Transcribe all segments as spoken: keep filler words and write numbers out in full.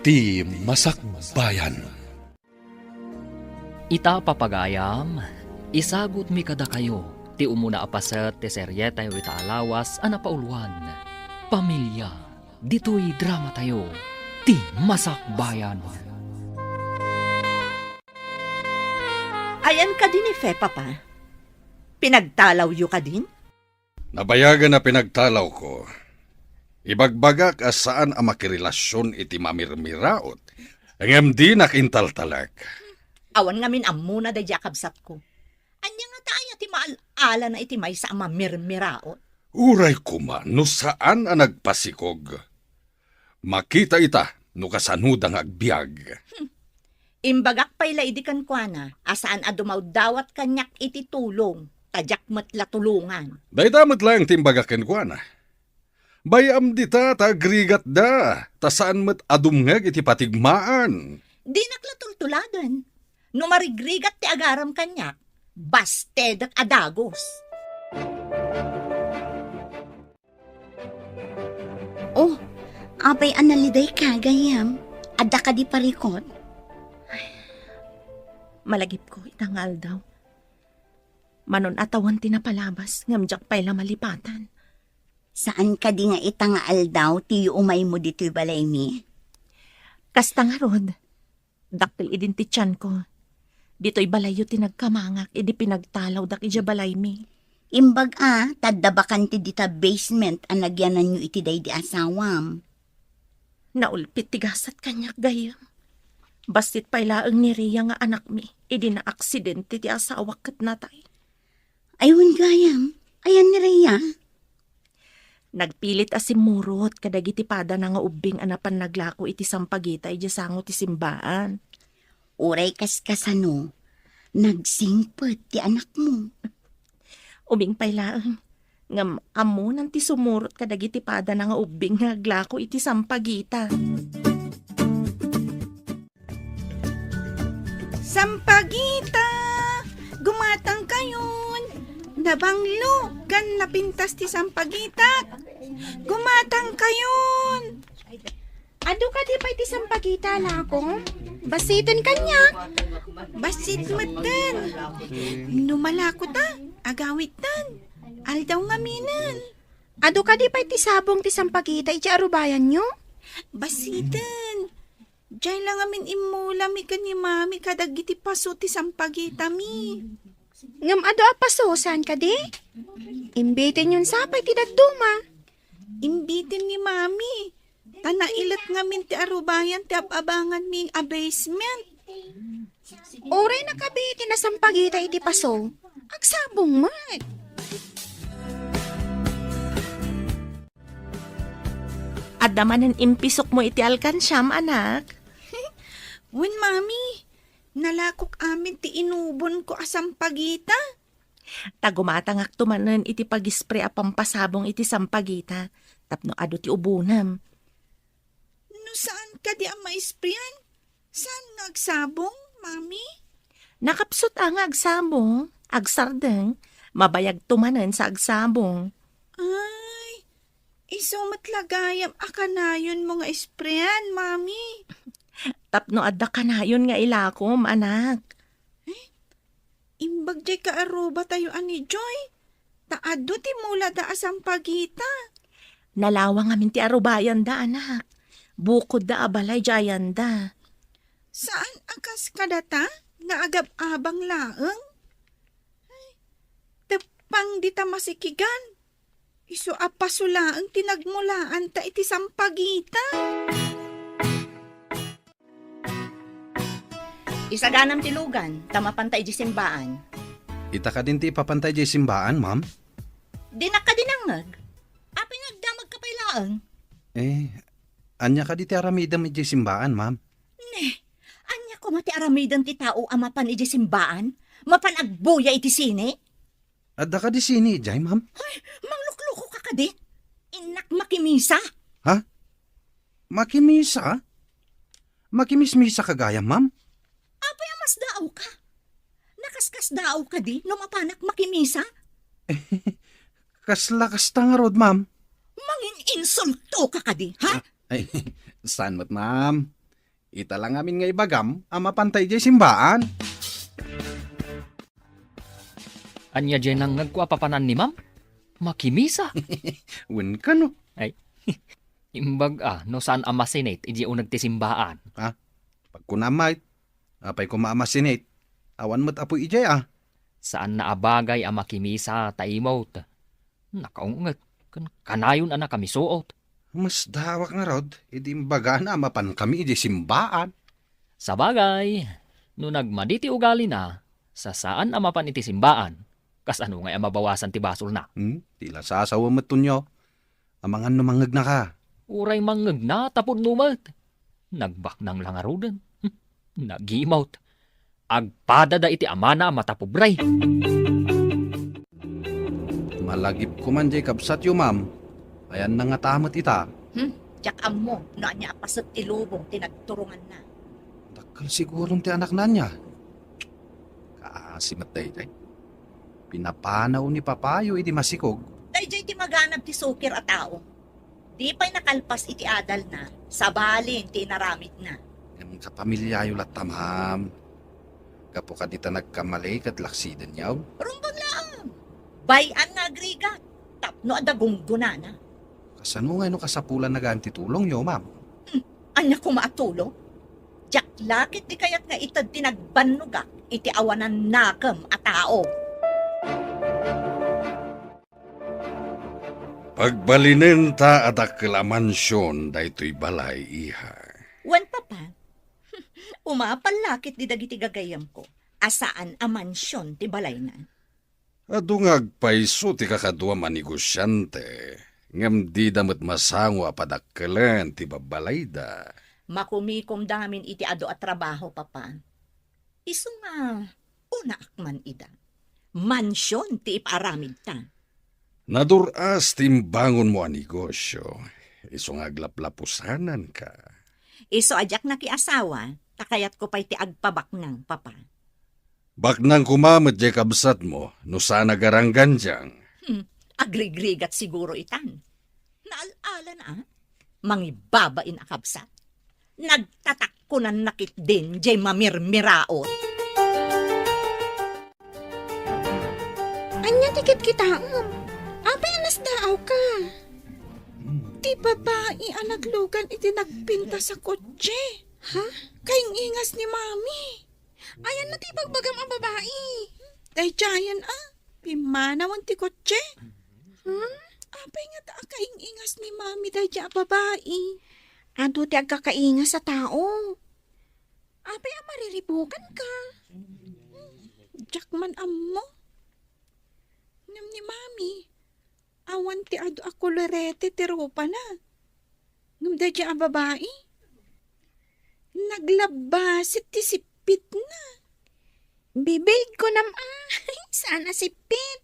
Ti Masakbayan. Ita, papagayam, isagutmi kadakayo ti umuna a paset ti serietayo ita a lawas a napauluan, Pamilya. Ditoy dramatayo, Ti Masakbayan. Ayan kadi ni Fe, Papa? Pinagtalawyo kadin? Nabayagan a pinagtalawko. Ibagbagak a saan a makirelasion iti mamirmiraot, ngem dinak intaltalek. Awan ngamin ammona daydi a kabsatko. Ania ngata aya ti maal-alana iti maysa a mamirmiraot? Uray koma no saan a nagpasikog. Makita ita no kasanoda nga agbiag. Hmm. Imbagak pay la idi kenkuana a saan a dumawdawat kaniak iti tulong, ta diak met la tulongan. Dayta met laeng ti imbagak kenkuana. Bay-am dita ta agrigatda, ta saan met a dumngeg iti patigmaan. Dinak la tultuladen. No marigrigat ti agaram kaniak, bastedek a dagus. Oh, apay a nalidayka, gayyem? Adda kadi parikut? Ay, malagipko ita nga aldaw. Manon a tawen ti napalabas, ngem diak pay la malipatan. Saan kadi nga ita nga aldaw ti yuumaymo ditoy balaymi? Kasta ngarud, dakkel idin ti tianko. Ditoy balayyo ti nagkamangak idi pinagtalawdak idiay balaymi. Imbag a, ta adda bakante dita basement a nagyananyo iti daydi asawam. Naulpit ti gasat kaniak, gayyem. Bassit pay laeng ni Rhea nga anakmi idi naaksidente ti asawak ket natay. Ay, wen, gayyem, ayan ni Rhea? Nagpilit a simmurot kadagiti padana nga ubbing a napan naglako iti sampagita idiay sango ti simbaan. Uray kaskasano, nagsingpet ti anakmo. Ubing pay laeng, ngem ammonan ti sumurot kadagiti padana nga ubbing nga aglako iti sampagita. Sampagita! Gumatangkayon! Nabanglo ken napintas ti sampagitak! Gumatangkayon! Adu kadi pay ti sampagita, Lako? Bassiten kaniak. Bassit metten. No malako ta, agawidtan. Aldaw ngaminen. Adu kadi pay ti sabong ti sampagita iti arubayanyo? Bassiten. Diay la ngamin immulami ken ni Mami kadagiti paso ti sampagitami. Ngem adu a paso, saan kadi? Imbitenyon sa pay ti dadduma. Imbiten ni Mami. Ta nailet ngamin ti arubayan ti ab-abanganmi a basement. Uray nakabi ti nasampagita iti paso, agsabong met. Adda manen impisokmo iti alkansiam, anak? Wen, Mami. Nalakok amin ti inubonko a sampagita. Ta gumatangakto manen iti pag-spray a pampasabong iti sampagita tapno adu ti ubonem. No saan kadi a maisprayan, saan nga agsabong, Mami? Nakapsut a nga agsabong, agsardeng, mabayagto manen sa agsabong. Ay, isu met la gayam a kanayonmo nga isprayan, Mami. Tapno adda kanayon nga ilakom, anak. Eh, imbag diay kaarubatayo a ni Joy, ta adu ti mulada a sampagita. Nalawang amin ti arubayanda, anak. Bukodda a balay diay ayanda. Saan a kas kadata nga agab-abang laeng? Teppang dita masikigan. Isu a paso laeng ti nagmulaanta iti sampagita. Isaganam ti lugan, ta mapanta idiay simbaan. Ita kadin ti ipapanta idiay simbaan, ma'am? Dinak kadi nangngeg. Apay nga agdamagka pay laeng? Eh, ania kadi ti aramidem idiay simbaan, ma'am? Ne, ania koma ti aramiden ti tao a mapan idiay simbaan? Mapan agbuya iti sine? Adda kadi sine idiay, ma'am? Ay, mangluklokoka kadi? Innak makimisa. Ha? Makimisa? Makimismisaka gayam, ma'am? Apay a masdaawka? Nakaskasdaaw kadi no mapanak makimisa? Kasla kasta ngarud, ma'am. Mangin-insultoka kadi, ha? Ah, ay, saan met, ma'am? Ita la ngamin nga ibagam a mapanta idiay simbaan. Ania diay nangngegko a papanan ni Ma'am? Makimisa. Wen kano? Ay, imbag a, no saan a masinit idiay uneg ti simbaan. Ha? Pagkunam met, apay koma a masinit? Awan met apoy idiay a. Saanna a bagay a makimisa ta imot. Nakaung-et, ken kanayon a nakamisuot. Masdaawak ngarud, idi imbagana a mapankami idiay simbaan. Sabagay, no nagmadi ti ugalina, sa saan a mapan iti simbaan, kasano ngay a mabawasan ti basolna? Hmm? Ti la sasawa met tunyo. Amangan no mangngegnaka. Uray mangnegna, tapno met. Nagbaknang la ngaruden. Hmm, nagimot. Agpadada iti amana a matapobre. Malagipko man diay kabsatyo, ma'am. Ayanna ngata met ita. Hmm, diak ammo no ania a paset ti lubong ti nagturonganna. Dakkel siguron ti anakna ania. Kaasi met daydiay. Pinapanaw ni papayo idi masikog. Daydiay ti maganab ti sukir a tao. Di pay nakalpas iti adalna, sabali ti inaramidna. Ngem kapamiliayo latta, ma'am. Gapu kadi ta nagkamali ket laksidenyo. Rumbeng laeng! Bay-an nga agrigat, tapno adda gunggonana. Kasano ngay no kasapulanna gayam ti tulongyo, ma'am? Hmm, ania koma a tulong? Diak la ketdi kayat nga ited ti nagbannogak iti awanan nakem a tao. Pagbalinenta a dakkel a mansion daytoy balay, iha. Wen, Papa, umapal la ketdi dagiti gagayyemko a saan a mansion ti balayna. Adu nga agpayso ti kakaduam a negosiante, ngem dida met masango a padakkelen ti babbalayda. Makumikomda ngamin iti adu a trabaho, Papa. Isu nga, unaak man ida. Mansion ti ipaaramidta. Nadur-as ti imbangonmo a negosio, isu nga aglaplapusananka. Isu a diak nakiasawa, ta kayatko pay ti agpabaknang, Papa. Baknang koma met diay kabsatmo no saan a garanggandiang. Hmm, agrigrigat siguro itan. Naal-ala na, a? Mangibabain a kabsat. Nagtatakkunanna ketdin diay mamirmiraot. Ania ti kitkitaem? Apay a nasdaawka? Ti babai a naglugan iti nagpintas a kotse. Ha? Kaing-ingas ni Mami. Ayanna ti ibagbagam a babai. Daydiayen a, pimmanawen ti kotse. Hmm? Apay ngata a kaing-ingas ni Mami daydiay a babai? Adu ti agkakaingas a tao. Apay a mariribukanka? Diak man ammo. Ngem ni Mami, awan ti adu a kolorete ti rupana. Ngem daydiay a babai, naglabbasit ti sippitna. Bibig, kunam a, saan a sippit.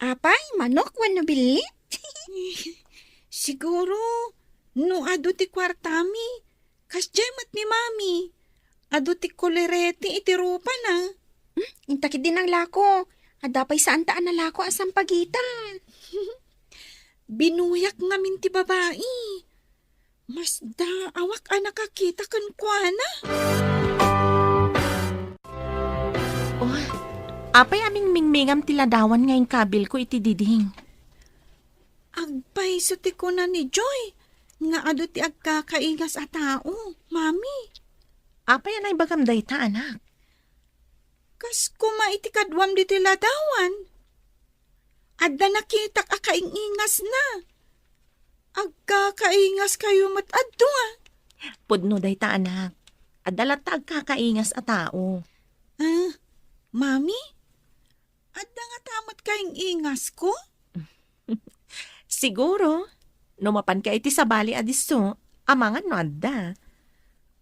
Apay, manok wenno billit? Siguro, no adu ti kuartami, kasdiay met ni Mami. Adu ti kolorete iti rupana. Hmm, inta ketdi nanglako. Adda pay saanta a nalako a sampagita. Binuyak ngamin ti babai. Masdaawak a nakakita kenkuana. Oh, apay a mingmingmingam ti ladawan nga inkabilko iti diding? Agpayso ti kuna ni Joy nga adu ti agkakaingas a tao, Mami. Apay a naibagam dayta, anak? Kas koma iti kaduam ditoy ladawan. Adda nakitak a kaing-ingasna. Agkakaingaskayo met adu, a? Pudno dayta, anak. Adda latta agkakaingas a tao. Ah, Mami? Adda ngata met kaing-ingasko? Siguro, no mapanka iti sabali a disso, amangan no adda.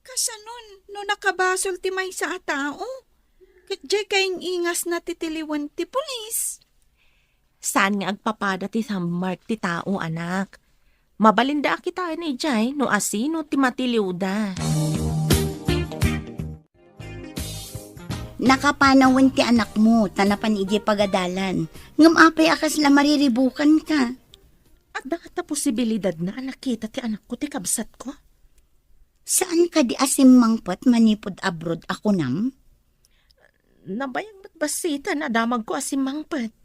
Kasanon no nakabasol ti maysa a tao? Ket diay kaing-ingasna ti tiliwen ti pulis. Saan nga agpapada ti sammark ti tao, anak. Mabalinda a kitaen idiay no asino ti matiliwda. Nakapanawen ti anakmo ta napan idiay pagadalan. Ngem apay a kasla mariribukanka? Adda ngata posibilidadna a nakita ti anakko ti kabsatko? Saan kadi a simmangpet manipud abroad a kunam? Nabayag met bassiten a damagko a simmangpet.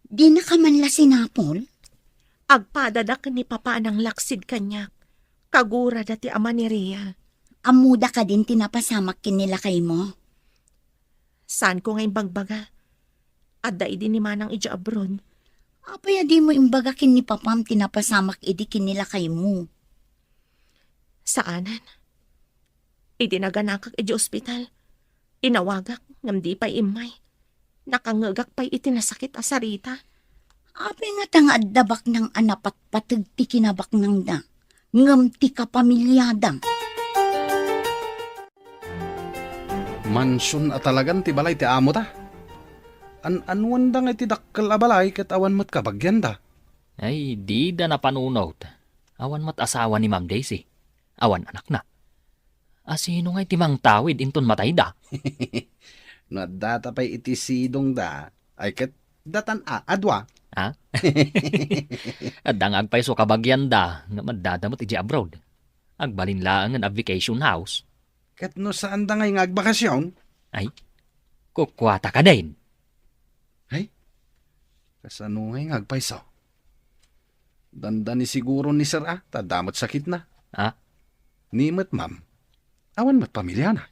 Dinaka man la sinapul? Agpadadak ken ni Papa a nanglaksid kaniak. Kagurada ti ama ni Rhea. Ammoda kadin ti napasamak ken ni lakaymo? Saanko nga imbagbaga. Adda idi ni Manang idiay abroad. Apay a dimo imbaga ken ni Papam ti napasamak idi ken ni lakaymo? Saanen. Idi naganakak idiay ospital, inawagak ngem di pay immay. Nakangngegak pay iti nasakit a sarita. Apay ngata nga adda baknang a napatpateg ti kinabaknangda, ngem ti kapamiliada? Mansion a talagan ti balay ti amota. An-anuanda nga iti dakkel a balay ket awan met kabagianda. Ay, dida napanunot. Awan met asawa ni Ma'am Daisy. Awan anakna. A sino ngay ti mangtawid inton matayda? No addata pay iti sidongda, ay ket datan a, a dua. Ha? Adda nga agpayso kabagianda, ngem addada met idiay abroad. Agbalin laengen a vacation house. Ket no saanda ngay nga agbakasyon? Ay, kukuata kadin. Ay, kasano ngay nga agpayso? Dandani siguro ni Sir A, ta adda met sakitna. Ah? Ni met, ma'am. Awan met pamiliana.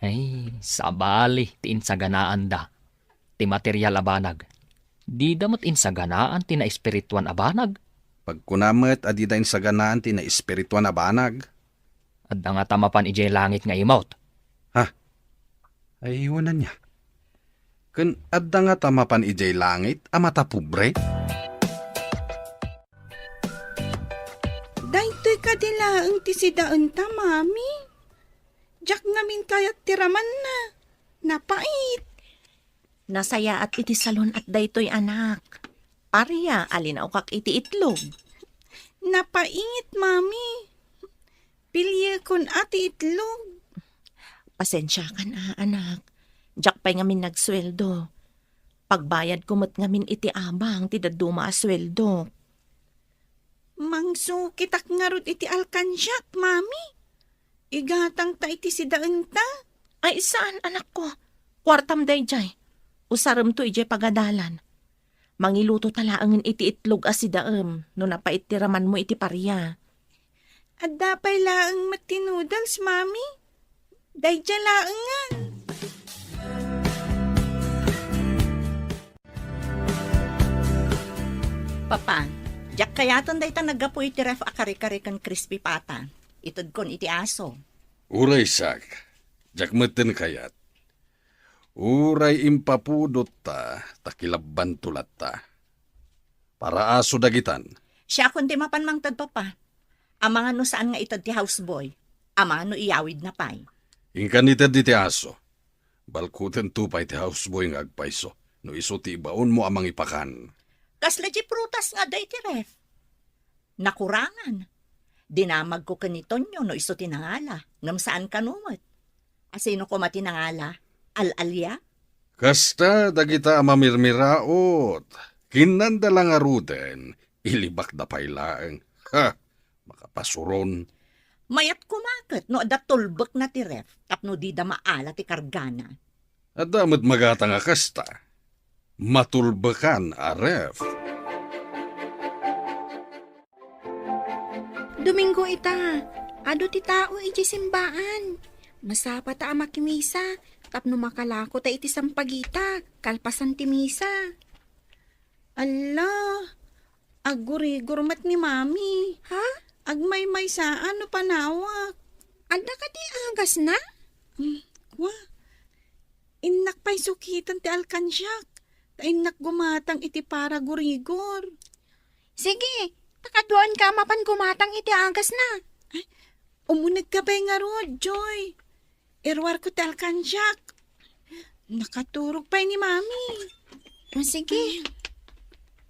Ay, sabali ti insaganaanda. Ti material a banag. Dida met insaganaan ti naespirituan a banag. Pagkuna met a dida insaganaan ti naespirituan a banag. Adda ngata mapan idiay langit nga imot. Ha? Ay, iwanan niya. Ken adda ngata mapan idiay langit a matapobre? Daytoy kadi laeng ti sidaenta, Mami. Diak ngamin kayat ti ramanna. Napait. Nasayaat iti salon at daytoy, anak. Paria a linaokak iti itlog. Napait, Mami. Piliekon a ti itlog. Pasensiakan a, anak. Diak pay ngamin nagsueldo. Pagbayadko met ngamin iti abang ti dadduma a sueldok. Mangsukitak ngarud iti alkansiak, Mami. Igatangta iti sidaenta. Ay, saan, anakko. Kuartam daydiay. Usaremto idiay pagadalan. Mangiluto ta laengen iti itlog a sidaem no napait ti ramanmo iti paria. Adda pay laeng met ti noodles, Mami. Daydiay laengen. Papa, diak kayaten dayta naggapu iti ref a kare-kare ken crispy pata. Itedkon iti aso. Uray, Sak. Diak metten kayat. Uray impapudotta, ta kilabbanto latta. Para aso dagitan. Siakon ti mapan mangted, Papa. Amangan no saan nga ited ti houseboy. Amangan no iyawidna pay. Inkan ited iti aso. Balkutento pay ti houseboy nga agpayso no isu ti ibaonmo a mangipakan. Kasla di prutas nga adda iti ref? Nakurangan. Dinamagko ken ni Tonyo no isu ti nangala, ngem saan kano met. Asino koma ti nangala? Al-alia? Kasta dagita a mamirmiraot, kinnanda la ngaruden, ilibakda pay laeng. Ha! Makapasuron. Mayat koma ket no adda tulbekna ti ref tapno dida maala ti kargana. Adda met magatang a kasta. Matulbekan a ref. Domingo ita, adu ti tao idiay simbaan. Masapata a makimisa tapno makalako ta iti sampagita kalpasan ti misa. Alla, aggurigor met ni Mami. Ha? Agmaymaysa no panawak. Adda kadi agasna? Hmm, kua. Innak pay sukiten ti alkansiak, ta innak gumatang iti paragurigor. Sige, ta kaduaenka a mapan gumatang iti agasna. Ay, umunegka pay ngarud, Joy. Iruarko ti alkansiak. Nakaturog pay ni Mami. O, sige.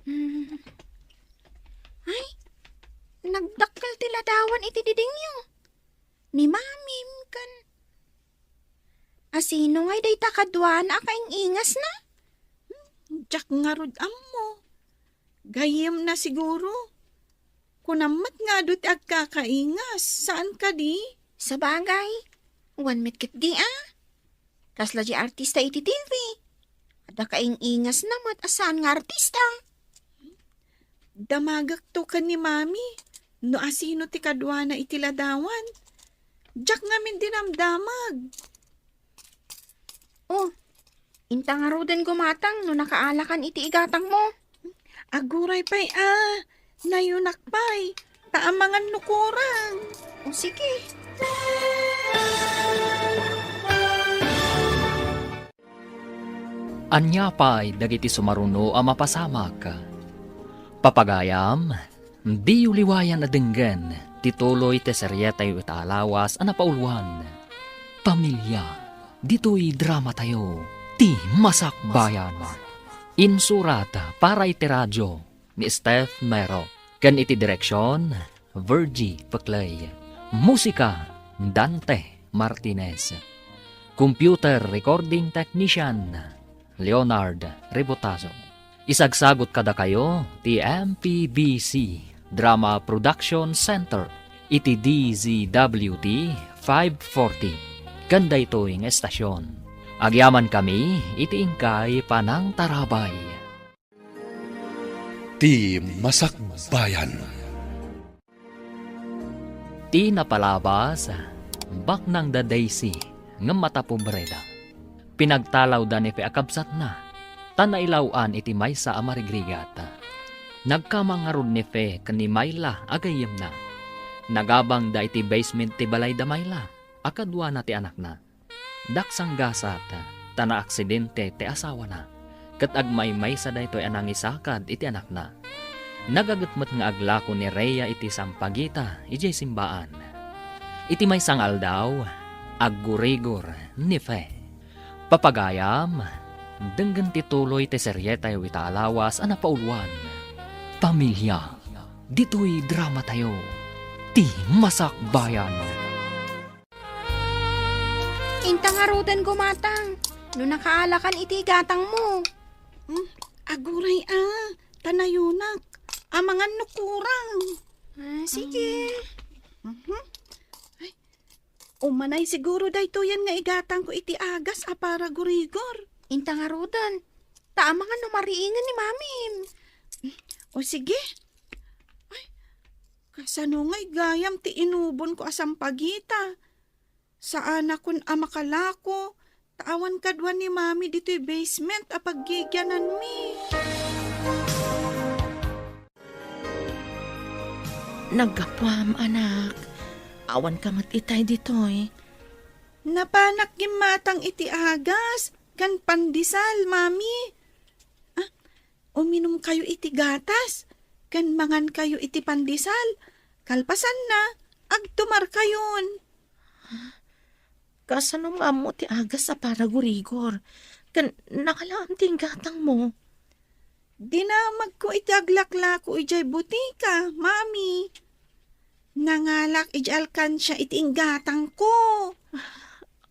Hmm. Ay, nagdakkel ti ladawan iti didingyo. Ni Mamim ken. Asino ngay dayta kaduana a kaing-ingasna? Hmm, diak ngarud ammo. Gayyemna siguro. Kunam met nga adu ti agkakaingas, saan kadi? Sabagay, wen met ketdi a. Kasla diay artista iti T V. Adda kaing-ingasna met a saan nga artista. Damagekto ken ni Mami no asino ti kaduana iti ladawan. Diak ngamin dinamdamag. Oh, inta ngaruden gumatang no nakaalakan iti igatangmo. Aguray pay a, nayunak pay, ta amangan no kurang. O sige. Ania pay dagiti sumaruno a mapasamak? Papagayam, diyo liwayan a denggen ti tuloy ti serietayo ita a lawas a napauluan, Pamilia. Ditoy dramatayo, Ti Masakbayan. Insurat para iti radio ni Steph Mero, ken iti direksion, Virgie Peclay. Musika, Dante Martinez. Computer recording technician, Leonard Rebotazo. Isagsagut kadakayo ti M P B C Drama Production Center iti D Z W T five forty. Ken daytoy nga estasion, agyamankami iti inkay panangtarabay. Ti Masakbayan. Ti napalabas, baknang da Daisy, ngem matapobreda. Pinagtalawda ni Fe a kabsatna, ta nailaw-an iti maysa a marigrigat. Nagkamang ngarud ni Fe ken ni Myla a gayyemna. Nagabangda iti basement ti balay da Myla a kaduana ti anakna. Daksanggasat, ta naaksidente ti asawana, ket agmaymaysa daytoy a nangisakad iti anakna. Nagaget met nga aglako ni Rhea iti sampagita idiay simbaan. Iti maysa nga aldaw, aggurigor ni Fe. Papagayam, denggen ti tuloy ti serietayo ita a lawas a napauluan, Pamilia. Ditoy dramatayo, Ti Masakbayan. Inta ngaruden gumatang, no nakaalakan iti igatangmo. Hmm, aguray a, ta nayunak. Amangan no kurang. Ah, sige. Mhm. Ay, umanay siguro daytoyen nga igatangko iti agas a para gurigor. Inta ngaruden, ta amangan no mariingen ni Mami. O sige. Ay, kasano ngay gayam ti inubonko a sampagita? Saanakon a makalako, ta awan kadua ni Mami ditoy basement a paggigiananmi. Naggapuam, anak. Awanka met itay ditoy. Napanak gimmatang iti agas ken pandesal, Mami. Ah, uminumkayo iti gatas ken mangankayo iti pandesal. Kalpasanna, agtumarkayon. Kasano nga ammo ti agas a para gurigor? Ken nakalaam ti inggatangmo? Dinamagko iti aglaklako idiay butika, Mami. Nangalak idiay alkansia iti inggatangko.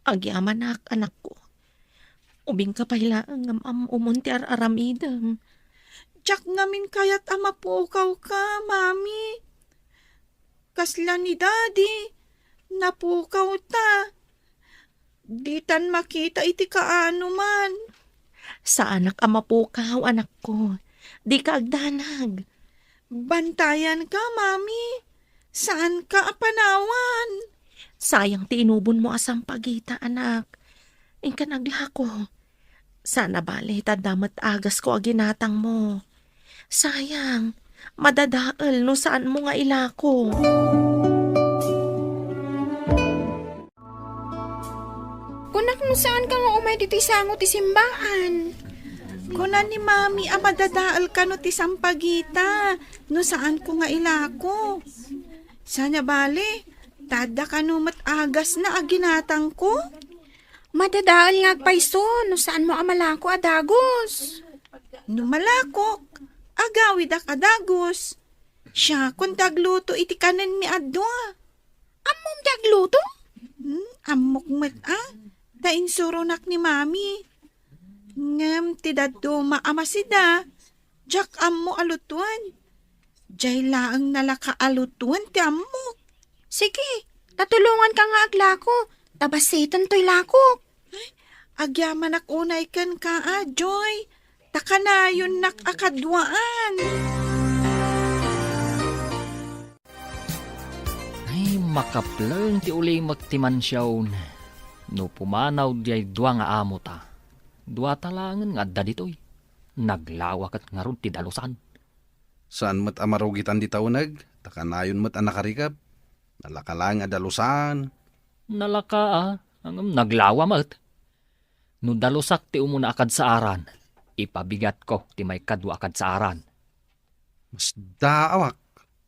Agyamanak, anakko. Ubingka pay laeng ngem am-, umon ti ar-aramidem. Diak ngamin kayat a mapukawka, Mami. Kasla ni Daddy, napukawta. Ditan makita iti kaanoman. Saanak a mapukaw, anakko. Dika agdanag. Bantayanka, Mami. Saanka a panawan. Sayang ti inubonmo a sampagita, anak. Inkan aglako. Saan a bale, ta adda met agasko a ginatangmo. Sayang, madadael no saanmo nga ilako. Kunak no saanka nga umay ditoy sango ti simbaan. Kuna ni Mami a madadael kano ti sampagita no saanko nga ilako. Saan a bale, ta adda kano met agasna a ginatangko? Madadael nga agpayso no saanmo a malako a dagus. No malakok, agawidak a dagus. Siakon ti agluto iti kanenmi a dua. Ammom ti agluto? Hmm, ammok met a. Ta insuronak ni Mami. Ngem ti dadduma a masida, diak ammo a lutoen. Diay laeng nalaka a lutoen ti ammok. Sige, Ta tulonganka nga aglako, ta bassiten toy lakok. Ay, agyamanak unay kenka, a, Joy. Ta kanayonnak a kaduaan. Ay, makapleng ti ulimek ti mansion. No pumanaw diay dua nga amota, duata laengen nga adda ditoy. Naglawa ket ngarud ti dalusan. Saan met a marugitan dita uneg, ta kanayon met a nakarikep. Nalaka laeng a dalusan. Nalaka, a, ngem naglawa met. No dalusak ti umuna a kadsaaran, ipabigatko ti maikadua a kadsaaran. Masdaawak,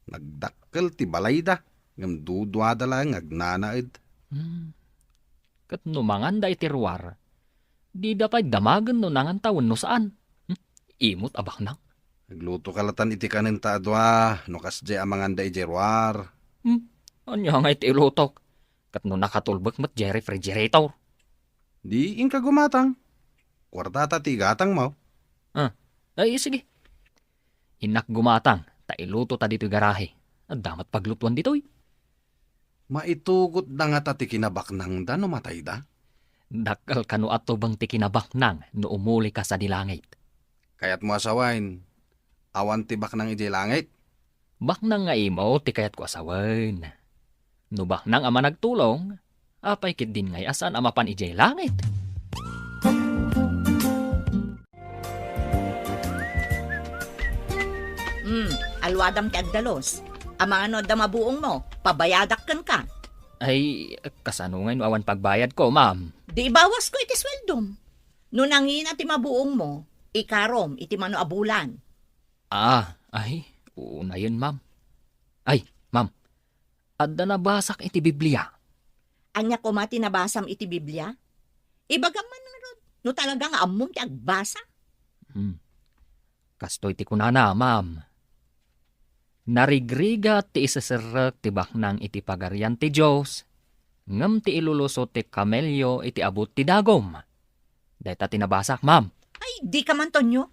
nagdakkel ti balayda, ngem duduada laeng nga agnanaed. Hmm. Ket no manganda iti ruar, dida pay damagen no nanganta wenno saan. Hmm? Imot a baknang. Aglutoka latan iti kanenta a dua, no kasdiay a manganda idiay ruar. Hmm? Ania nga iti ilutok? Ket no nakatulbek met diay refrigerator? Di inka gumatang. Kuartata ti igatangmo. Ah, ay, sige. Innak gumatang, ta ilutota ditoy garahe. Adda met paglutuan ditoy. Maitugotda ngata ti kinabaknangda no matayda? Dakkel kano a tubeng ti kinabaknang no umulika sadi langit. Kayatmo a sawen, awan ti baknang idiay langit? Baknang nga imo ti kayatko a sawen. No baknang a managtulong, apay ketdin ngay a saan a mapan idiay langit? Hmm, alwadam ti agdalus. Amangan no adda mabuongmo, pabayadak kenka. Ay, kasano ngay no awan pagbayadko, ma'am? Di ibawasko iti sueldom. No nangina ti mabuongmo, ikarom iti mano a bulan. Ah, ay, unayen, ma'am. Ay, ma'am, adda nabasak iti Biblia. Ania koma ti nabasam iti Biblia? Ibagam man ngarud, no talaga nga ammom ti agbasa. Hmm. Kastoy ti kunana, ma'am. Narigrigat ti iseserrek ti baknang iti Pagarian ti Dios, ngem ti ilulusot ti kamelio iti abut ti dagum. Dayta ti nabasak, ma'am. Ay, dika man, Tonyo.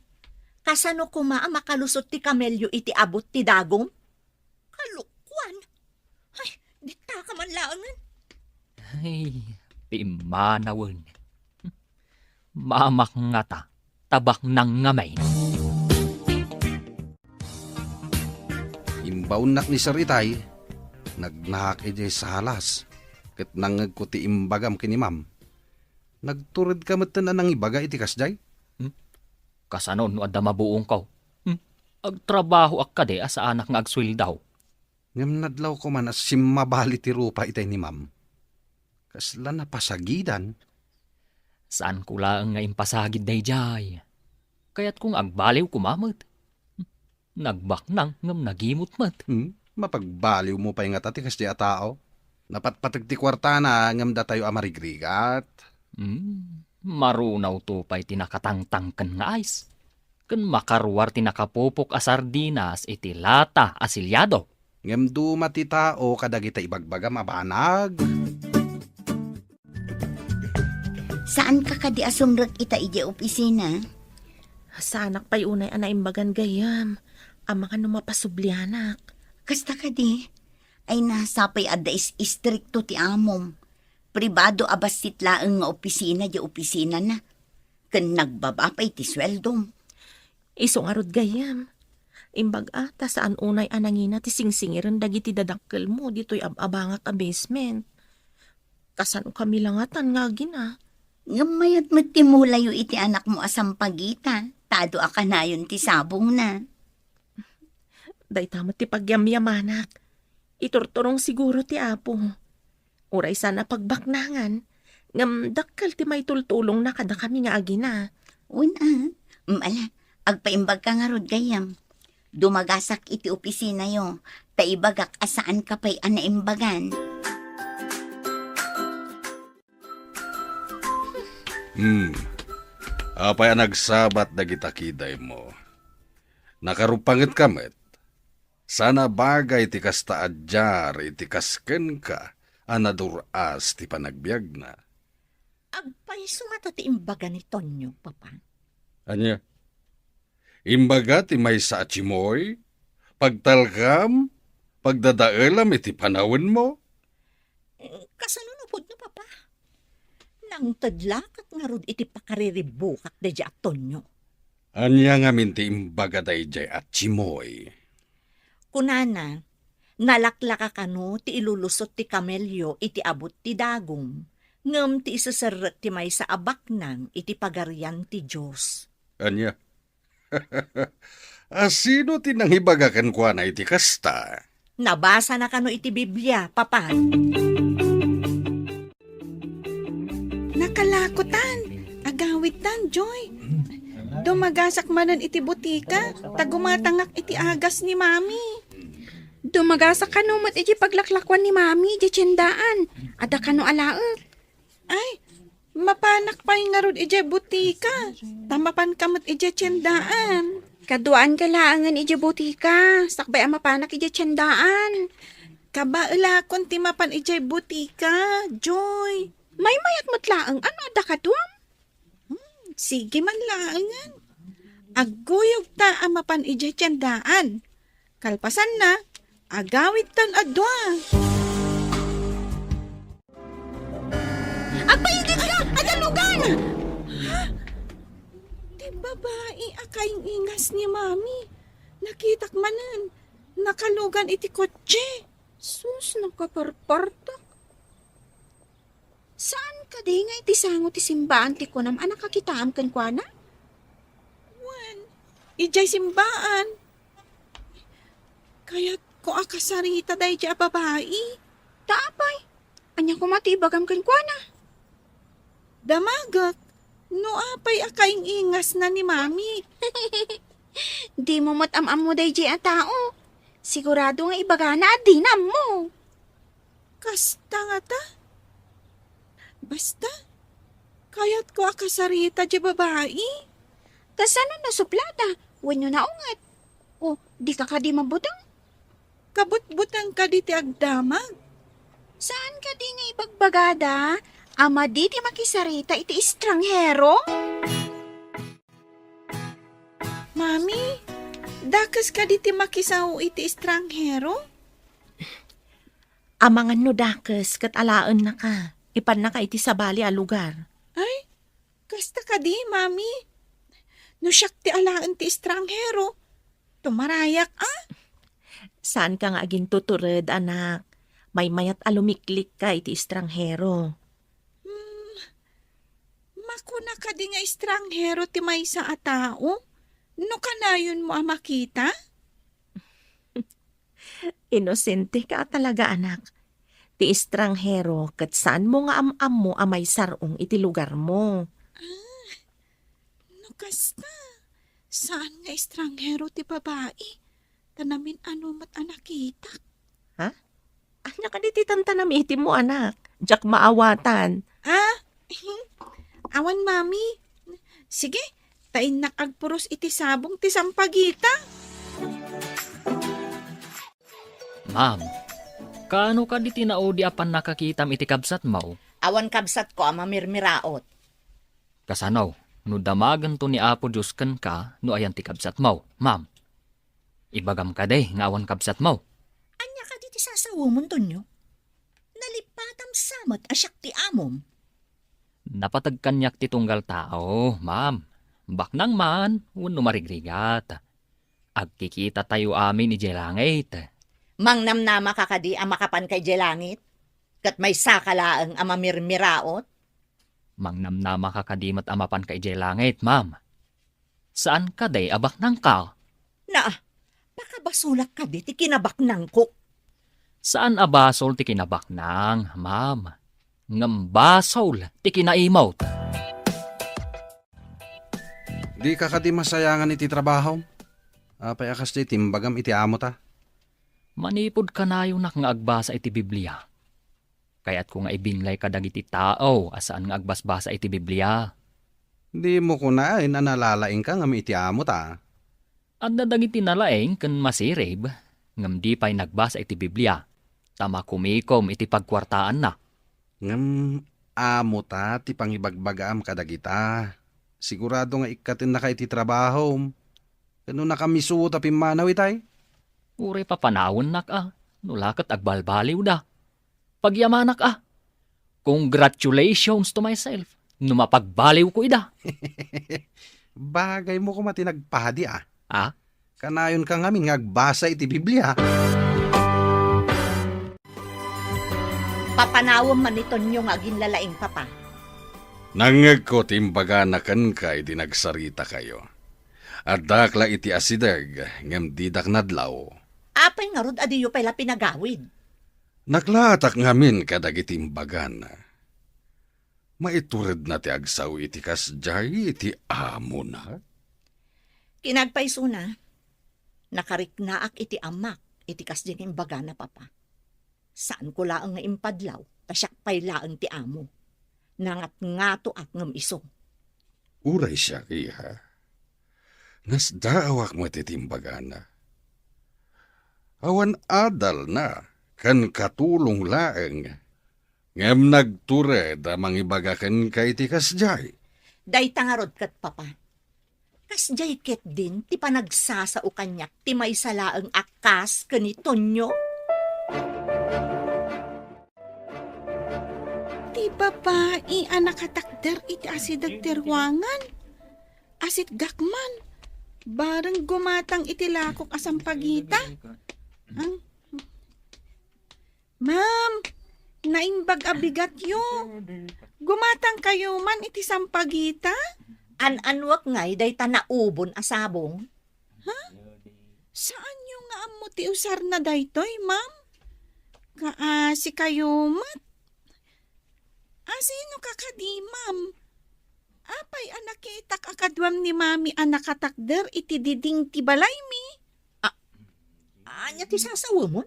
Kasano koma a makalusot ti kamelio iti abut ti dagum? Kalokuan! Ay, ditaka man laengen. Ay, pimmanawen. Mamak ngata, ta baknang ngamin. Imbaonnak ni Sir Itay, nagnaak idiay salas, ket nangngegko ti imbagam ken ni Ma'am. Nagturedka metten a nangibaga iti kasdiay? Hmm? Kasano no adda mabuongko? Hmm? Agtrabahoak kadi a saanak nga agsueldo? Ngem nadlawko man a simmabali ti rupa itay ni Ma'am. Kasla napasagidan. Saanko laeng nga impasagid daydiay. Kayatko nga agbaliw koma met. Nagbaknang ngem nagimot met. Hmm? Mapagbaliwmo pay ngata ti kasdiay a tao? Napatpateg ti kuartana ngem datayo a marigrigat. Hmm, marunawto pay ti nakatangtangken nga ice. Ken makaruar ti nakapupok a sardinas iti lata a siliado. Ngem duma ti tao kadagita ibagbagam a banag. Saanka kadi a sumrek ita idiay opisina? Saanak pay unay a naimbagan gayyem. Amangan no mapasublianak. Kasta kadi? Ay, na, sapay adda is-, istrikto ti amom. Pribado a bassit laeng nga opisina diay opisinana. Ken nagbaba pay ti sueldom. Isu ngarud gayyem. Imbag-a ta saan unay a nangina ti singsingiren dagiti dadakkelmo ditoy ab-abangak a basement. Kasanokami la ngatan nga agina? Ngem mayat met ti mulayo iti anakmo a sampagita, ta adu a kanayon ti sabongna. Dayta met ti pagyamyamanak. Iturturong siguro ti Apo. Uray saan a pagbaknangan, ngem dakkel ti maitultulongna kadakami nga agina. Wen a, mm, ala, agpaimbagka ngarud gayyem. Dumagasak iti opisinayo, ta ibagak a saanka pay a naimbagan. Hmm. Apay a nagsabat dagita kidaymo? Nakarupangetka met? Saan a bagay ti kasta a diar iti kas kenka a nadur-as ti panagbiagna. Agpayso ngata ti imbaga ni Tonyo, Papa? Ania? Imbaga ti maysa a timoy, pagtalkam, pagdadaelam iti panawenmo? Kasano no pudno, Papa? Nangted la ket ngarud iti pakariribbukak daydiay a Tonyo. Ania ngamin ti imbaga daydiay a Chimoy? Kunana, nalaklaka kano ti ilulusot ti kamelio iti abut ti dagum, ngem ti iseserrek ti maysa a baknang iti Pagarian ti Dios. Ania? A, sino ti nangibaga kenkuana iti kasta? Nabasana kano iti Biblia, Papa. Nakalakotan, agawidtan, Joy. Dumagasak manen iti butika, ta gumatangak iti agas ni Mami. Dumagasak kano met iti paglaklakuan ni Mami, iti tiendaan. Adda kano alaek. Ay, mapanak pay ngarud idiay butika, ta mapanka met idiay tiendaan. Kaduaanka laengen idiay butika, sakbay a mapanak idiay tiendaan. Kabaelakon ti mapan idiay butika, Joy. Maymayat met laeng, ano adda kaduam? Hmm, sige man laengen. Agguyogta a mapan idiay tiendaan. Kalpasanna, agawidtan a dua. Agpaigidka! Adda lugan! Ha? Ti babai a kaing-ingas ni Mami. Nakitak manen. Nakalugan iti kotse. Sus, nakaparpartak. Saan kadi nga iti sango ti simbaan ti kunam a nakakitaam kenkuana? Wen, idiay simbaan. Kayatko a kasarita daydiay a babai. Ta apay, ania koma ti ibagam kenkuana? Damagek, no apay a kaing-ingasna ni Mami. Dimo met am-ammo daydiay a tao. Sigurado nga ibagana a dina ammo. Kasta ngata? Basta, kayatko a kasarita diay babai. Kasano, nasuplada wenno naunget? O, dika kadi mabuteng? Kabutbuteng kadi ti agdamag. Saan kadi nga ibagbagada a madi ti makisarita iti estranghero? Mami, dakes kadi ti makisao iti estranghero? Amangan no dakes ket alaennaka, ipannaka iti sabali a lugar. Ay, kasta kadi, Mami? No siak ti alaen ti estranghero, tumarayak, a? Saanka nga agintutured, anak. Maymayat a lumiklikka iti estranghero. Hmm, makuna kadi nga estranghero ti maysa a tao no kanayonmo a makita? Inosenteka a talaga, anak. Ti estranghero ket saanmo nga am-ammo a maisar-ong iti lugarmo. Ah, no kasta, saan nga estranghero ti babai, ta namin-ano met a nakitak. Ha? Ania kadi ti tantanamitim mo, anak? Diak maawatan. Ah? Awan, Mami. Sige, ta innak agpuros iti sabong ti sampagita. Ma'am, kaano kadi ti naudi a pannakakitam iti kabsatmo? Awan kabsatko a mamirmiraot. Kasano no damagento ni Apo Dios kenka no ayan ti kabsatmo, ma'am? Ibagam kadi nga awan kabsatmo. Ania kadi ti sasawemon, Tonyo? Nalippatam sa met a siak ti amom. Napateg kaniak ti tunggal tao, ma'am. Baknang man wenno marigrigat. Agkikitatayo amin idiay langit. Mangnamnamaka kadi a makapanka idiay langit? Ket maysaka laeng a mamirmiraot? Mangnamnamaka kadi met a mapanka idiay langit, ma'am? Saan kadi a baknangka? Na, pakabasolak kadi ti kinabaknangko? Saan a basol ti kinabaknang, ma'am. Ngem basol ti kinaimot. Dika kadi masayangan iti trabahom? Apay a kasdi ti imbagam iti amota? Manipud kanayonak nga agbasa iti Biblia, kayatko nga ibinlay kadagiti tao a saan nga agbasbasa iti Biblia. Dimo kunaen a nalalaingka ngem iti amota. Adda dagiti nalaing ken masirib, ngem di pay nagbasa iti Biblia, ta makumikom iti pagkuartaanna. Ngem amota ti pangibagbagaam kadagita. Sigurado nga ikkatennaka iti trabahom. Ket no nakamisuot a pimmanaw itay? Uray papanawennak a, no la ket agbalbaliwda. Pagyamanak a. Congratulations to myself no mapagbaliwko ida. Bagaymo koma ti nagpadi a. Ah? Kanayonka ngamin nga agbasa iti Biblia. Papanawem man ni Tonyo nga aginlalaing, Papa. Nangngegko ti imbagana kenka idi nagsaritakayo. Addak la iti asideg, ngem didak nadlaw. Apay ngarud a diyo pay la pinagawid? Naklaatak ngamin kadagiti imbagana. Maituredna ti agsao iti kasdiay iti amona? Kinagpaysona, nakariknaak iti amak iti kasdiay nga imbagana, Papa. Saanko laeng nga impadlaw, ta siak pay laeng ti amo. Nangatngatoak ngem isu. Uray siak, iha. Nasdaawak met iti imbagana. Awan adalna, ken katulong laeng. Ngem nagtured a mangibaga kenka iti kasdiay. Dayta ngarud ket, Papa. Kasdiay ketdin ti panagsasao kaniak ti maysa laeng a kas ken ni Tonyo? Ti babai a nakatakder iti asideg ti ruangan. Asitgak man. Bareng gumatang iti lakok a sampagita. Ang Ma'am, naimbag a bigatyo. Gumatangkayo man iti sampagita? An-anuak ngay dayta naubon a sabong? Ha? Saanyo nga ammo ti usarna daytoy, ma'am? Kaasikayo met. Asino ka kadi, ma'am? Apay a nakitak a kaduam ni Mami a nakatakder iti diding ti balaymi? A-, ania ti sasawemon?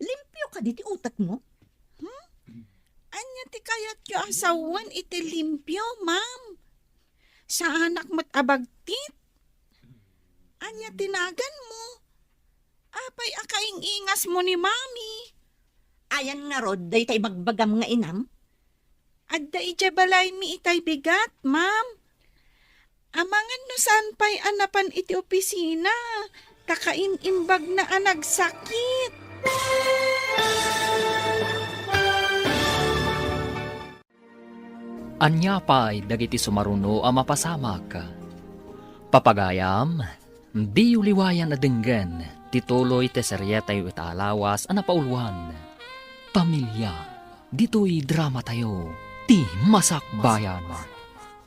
Limpio kadi ti utekmo? Hmm? Ania ti kayatyo a sawen iti limpio, ma'am? Saanak met a bagtit? Ania ti naganmo? Apay a kaing-ingasmo ni Mami? Ayan ngarud dayta ibagbagam nga inam? Adda idiay balaymi itay bigat, ma'am. Amangan no saan pay a napan iti opisina, ta kaim-imbagna a nagsakit. Ania pay dagiti sumaruno a mapasamak? Papagayam, diyo liwayan a denggen ti tuloy ti serietayo ita a lawas a napauluan, Pamilia. Ditoy dramatayo, Ti Masakbayan.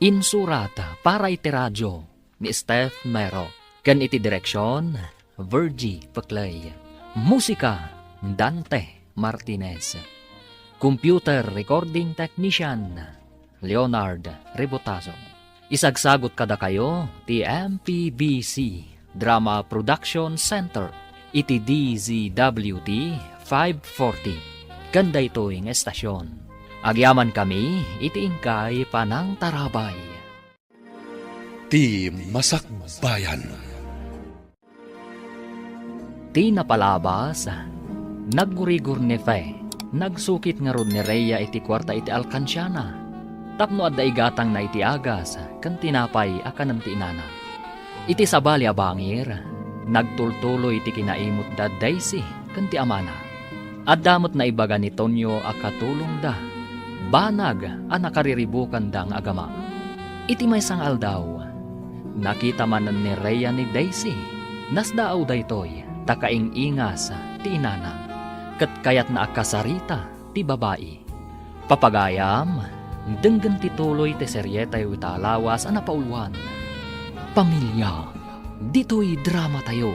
Insurat para iti radio ni Steph Mero, ken iti direksion, Virgie Peclay. Musika, Dante Martinez. Computer recording technician, Leonard Rebotazo. Isagsagut kadakayo ti M P B C Drama Production Center iti D Z W T five forty. Ken daytoy nga estasion, agyamankami iti inkay panangtarabay. Ti Masakbayan. Ti napalabas, naggurigor ni Fe. Nagsukit ngarud ni Rhea iti kuarta iti alkansiana tapno adda igatangna iti agas ken tinapay a kanen ti inana. Iti sabali a bangir, nagtultuloy ti kinaimutda Daisy ken ti amana. Adda met naibaga ni Tonyo a katulongda, banag a nakariribukanda nga agama. Iti maysa nga aldaw, nakita manen ni Rhea ni Daisy. Nasdaaw daytoy ta kaing-ingas ti inana, ket kayatna a kasarita ti babai. Papagayam, denggen ti tuloy ti serietayo ita a lawas a napauluan, Pamilia. Ditoy dramatayo,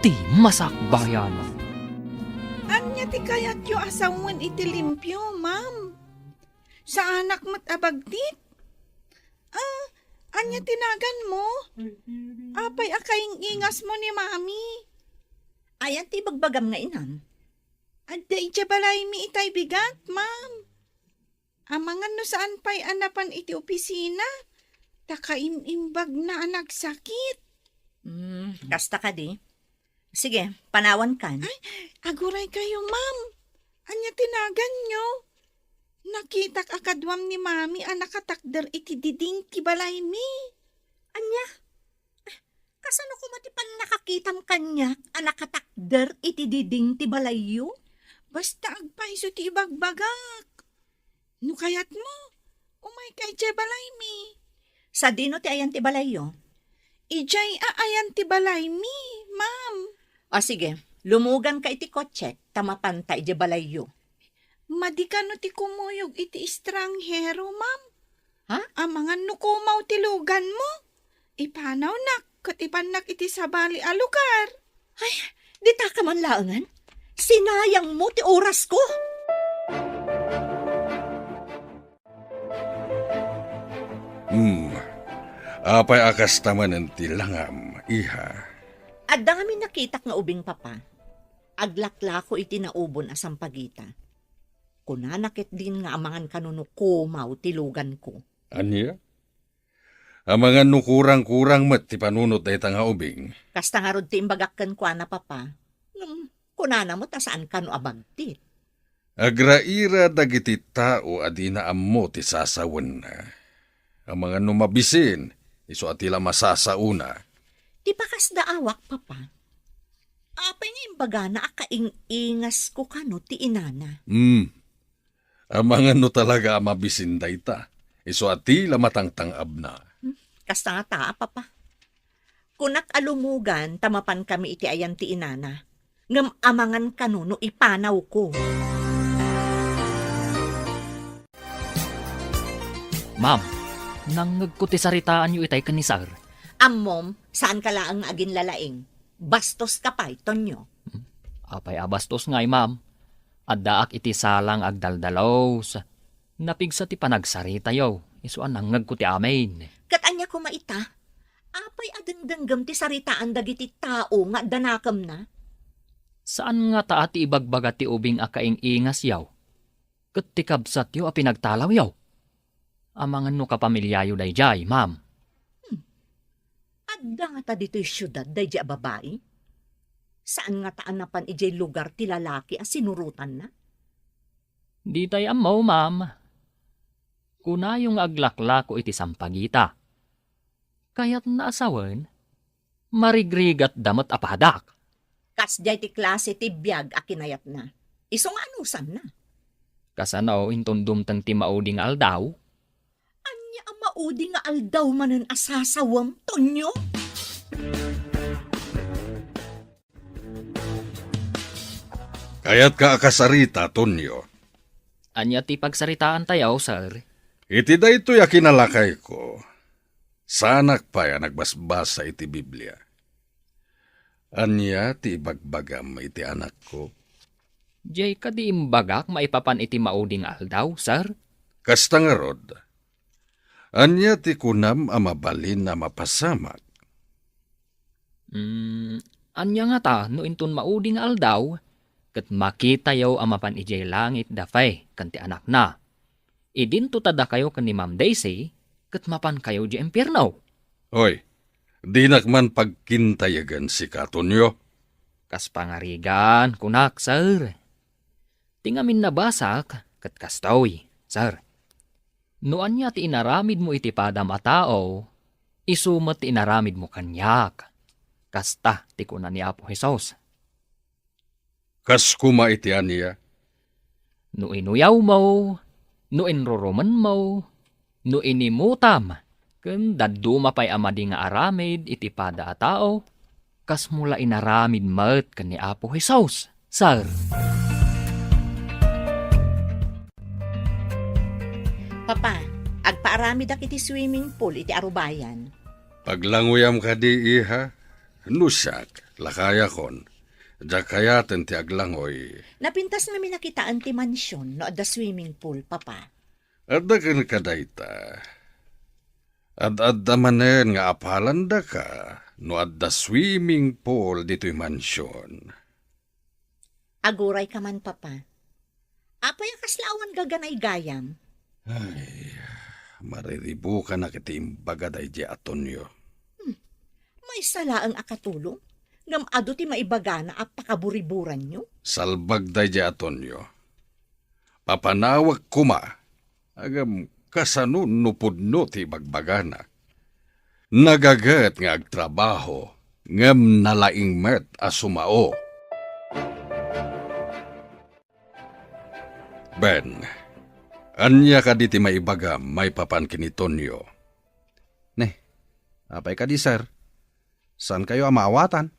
Ti Masakbayan. Ania ti kayatyo a sawen iti limpio, ma'am? Saanak met a bagtit? Ah, ania ti naganmo? Apay a kaing-ingasmo ni Mami? Ayan ti ibagbagam nga inam? Adda idiay balaymi itay bigat, ma'am. Amangan no saan pay a napan iti opisina, ta kaim-imbagna a nagsakit. Hmm, kasta kadi? Sige, panawankan. Ay, aguray kayo, ma'am. Ania ti naganyo? Nakitak a kaduam ni Mami a nakatakder iti diding ti balaymi. Ania? Kasano koma ti pannakakitam kaniak a nakatakder iti diding ti balayyo? Basta agpayso ti ibagbagak. No kayatmo, umayka idiay balaymi. Sadino ti ayan ti balayyo? Idiay a ayan ti balaymi, ma'am. O sige, lumuganka iti kotsek ta mapanta idiay balayyo. Madi kano ti kumuyog iti estranghero, ma'am? Ha? Amangan no kumaw ti luganmo. Ipanawnak ket ipannak iti sabali a lugar. Ay, dita ka man laengen? Sinayangmo ti orasko. Hmm. Apay a kasta manen ti langam, iha? Adda ngamin nakitak nga ubing, Papa. Aglaklako iti naubon a sampagita. Kunana ketdin nga amangan kano no kumaw ti luganko. Ania? Amangan no kurang-kurang met ti panunot dayta nga ubing. Kasta ngarud ti imbagak kenkuana, Papa. Ngem kunana met a saan kano a bagtit. Agraira dagiti tao a dina ammo ti sasawenna. Amangan no mabisin, isu a ti la masasaona. Ti pakasdaawak, Papa. Apay nga imbagana a kaing-ingasko kano ti inana? Hmm. Amangan no talaga a mabisin dayta, isu a ti la matangtang-abna. Hmm, kasta ngata, Papa. Kunak a lumugan ta mapankami iti ayan ti inana, ngem amangan kano no ipanawko. Ma'am, nangngegko ti saritaanyo itay ken ni Sir. Ammom, saanka laeng nga aginlalaing. Bastoska pay, Tonyo. Hmm? Apay a bastos ngay, ma'am? Addaak iti sala nga agdaldalus. Napigsa ti panagsaritayo, isu a nangngegko ti amin. Ket ania koma ita? Apay a dengdenggem ti saritaan dagiti tao nga adda nakemna? Saan ngata a ti ibagbaga ti ubing a kaing-ingasyo ket ti kabsatyo a pinagtalawyo? Amangan no kapamiliayo daydiay, ma'am. Hmm. Adda ngata ditoy siudad daydiay a babai? Saan ngata a napan idiay lugar ti lalaki a sinurotanna? Ditay ammo, ma'am. Kunayo nga aglaklako iti sampagita. Kayatna a sawen, marigrigatda met a padak. Kasdiay ti klase ti biag a kinayatna. Isu nga anusanna. Kasano inton dumteng ti maudi nga aldaw? Ania a maudi nga aldaw manen a sasawem, Tonyo? Kayatka a kasarita, Tonyo? Ania ti pagsaritaantayo, sir? Iti daytoy a kinalakayko, saanak pay a nagbasbasa iti Biblia. Ania ti ibagbagam iti anakko? Diay kadi imbagak maipapan iti maudi nga aldaw, sir? Kasta ngarud, ania ti kunam a mabalin a mapasamak? Mm, ania ngata no inton maudi nga aldaw, ket makitayo a mapan idiay langit da Faye ken ti anakna? Idinto ta dakayo ken ni Ma'am Daisy, ket mapankayo idiay impierno. Hoy, dinak man pagkintayagan sika, Tonyo. Kas pangarigan, kunak, sir. Ti ngamin nabasak, ket kastoy, sir. No ania ti inaramidmo iti padam a tao, isu met ti inaramidmo kaniak. Kasta ti kuna ni Apo Jesus. Kas koma iti ania? No inuyawmo, no inrurumenmo, no inimutam, ken dadduma pay a madi nga aramid iti pada a tao, kasmo la inaramid met ken ni Apo Jesus, sir. Papa, agpaaramidak iti swimming pool iti arubayan. Paglangoyam kadi, iha? No siak, lakayakon. Diak kayaten ti aglangoy. Napintas ngamin a kitaen ti mansion no adda swimming pool, Papa. Adda kenka dayta. Ad-adda manen nga apalandaka no adda swimming pool ditoy mansion. Agurayka man, Papa. Apay a kasla awan gaganaygayam? Ay, mariribukanak iti imbaga daydiay a Tonyo. Hmm. Maysa laeng a katulong, ngem adu ti maibagana a pakaburiburanyo? Salbag daydiay a Tonyo. Papanawek koma, ngem kasano no pudno ti ibagbagana? Nagaget nga agtrabaho, ngem nalaing met a sumao. Ben, ania kadi ti maibagam maipapan ken ni Tonyo? Ne, apay kadi, sir? Saankayo a maawatan?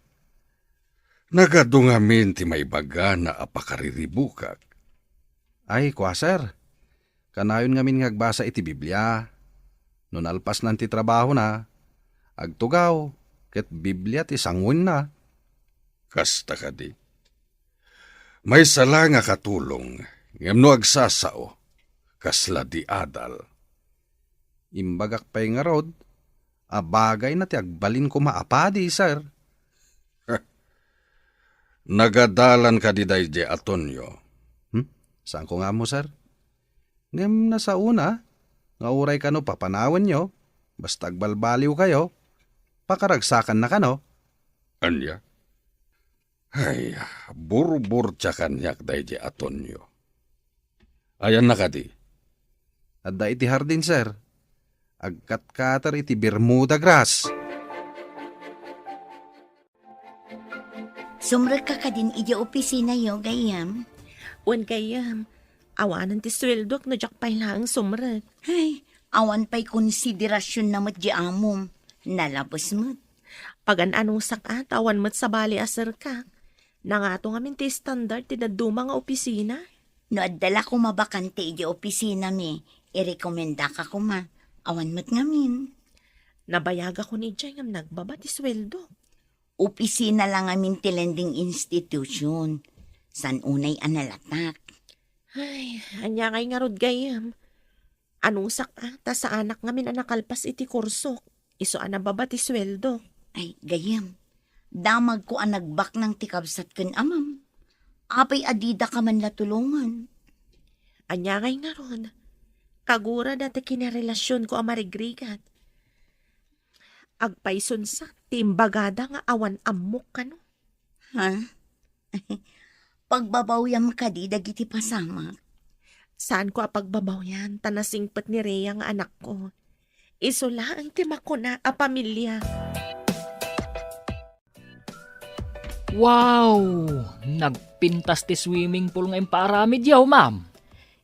Nagadu ngamin ti maibagana a pakariribukak. Ay, kua, sir. Kanayon ngamin nga agbasa iti Biblia. No nalpasnan ti trabahona, agtugaw, ket Biblia ti sanguenna. Kasta kadi. Maysa la nga katulong, ngem no agsasao, kasla di adal. Imbagak pay ngarud a bagayna ti agbalin koma a padi, sir. Nagadalan kadi daydiay a Tonyo? Hmm? Saanko nga ammo, sir. Ngem nasaona nga uray kano papanawenyo, basta agbalbaliwkayo, pakaragsakanna kano. Ania? Ay, burburtia kaniak daydiay a Tonyo. Ayanna kadi? Adda iti hardin, sir. Agkatkater iti Bermuda grass. Sumrekka kadin idiay opisinayo, gayyem? Wen, gayyem. Awanen ti sueldok no diak pay laeng sumrek. Ay, awan pay konsiderasionna met di amom. Nalabes met. Pagan-anusak a, ta awan met sabali a serkak. Nangato ngamin ti standard ti dadduma nga opisina. No adda la koma bakante idiay opisinami, irekomendaka koma. Awan met ngamin. Nabayagakon idiay ngem nagbaba ti sueldo. Opisina la ngamin ti lending institution. Saan unay a nalatak. Ay, ania ngay ngarud gayyem? Anusak a, ta saanak ngamin a nakalpas iti kursok. Isu a nababa ti sueldo. Ay, gayyem. Damagko a nagbaknang ti kabsat ken amam. Apay a didaka man la tulongen? Ania ngay ngarud? Kagurada ti kinarelasionko a marigrigat. Agpaysunsa ti imbagada nga awan ammok kano. Ha? Pagbabawyam kadi dagiti pasamak? Saanko a pagbabawian ta nasingpet ni Rhea nga anakko. Isu laeng ti makuna a pamilia. Wow! Nagpintas ti swimming pool nga impaaramidyo, ma'am.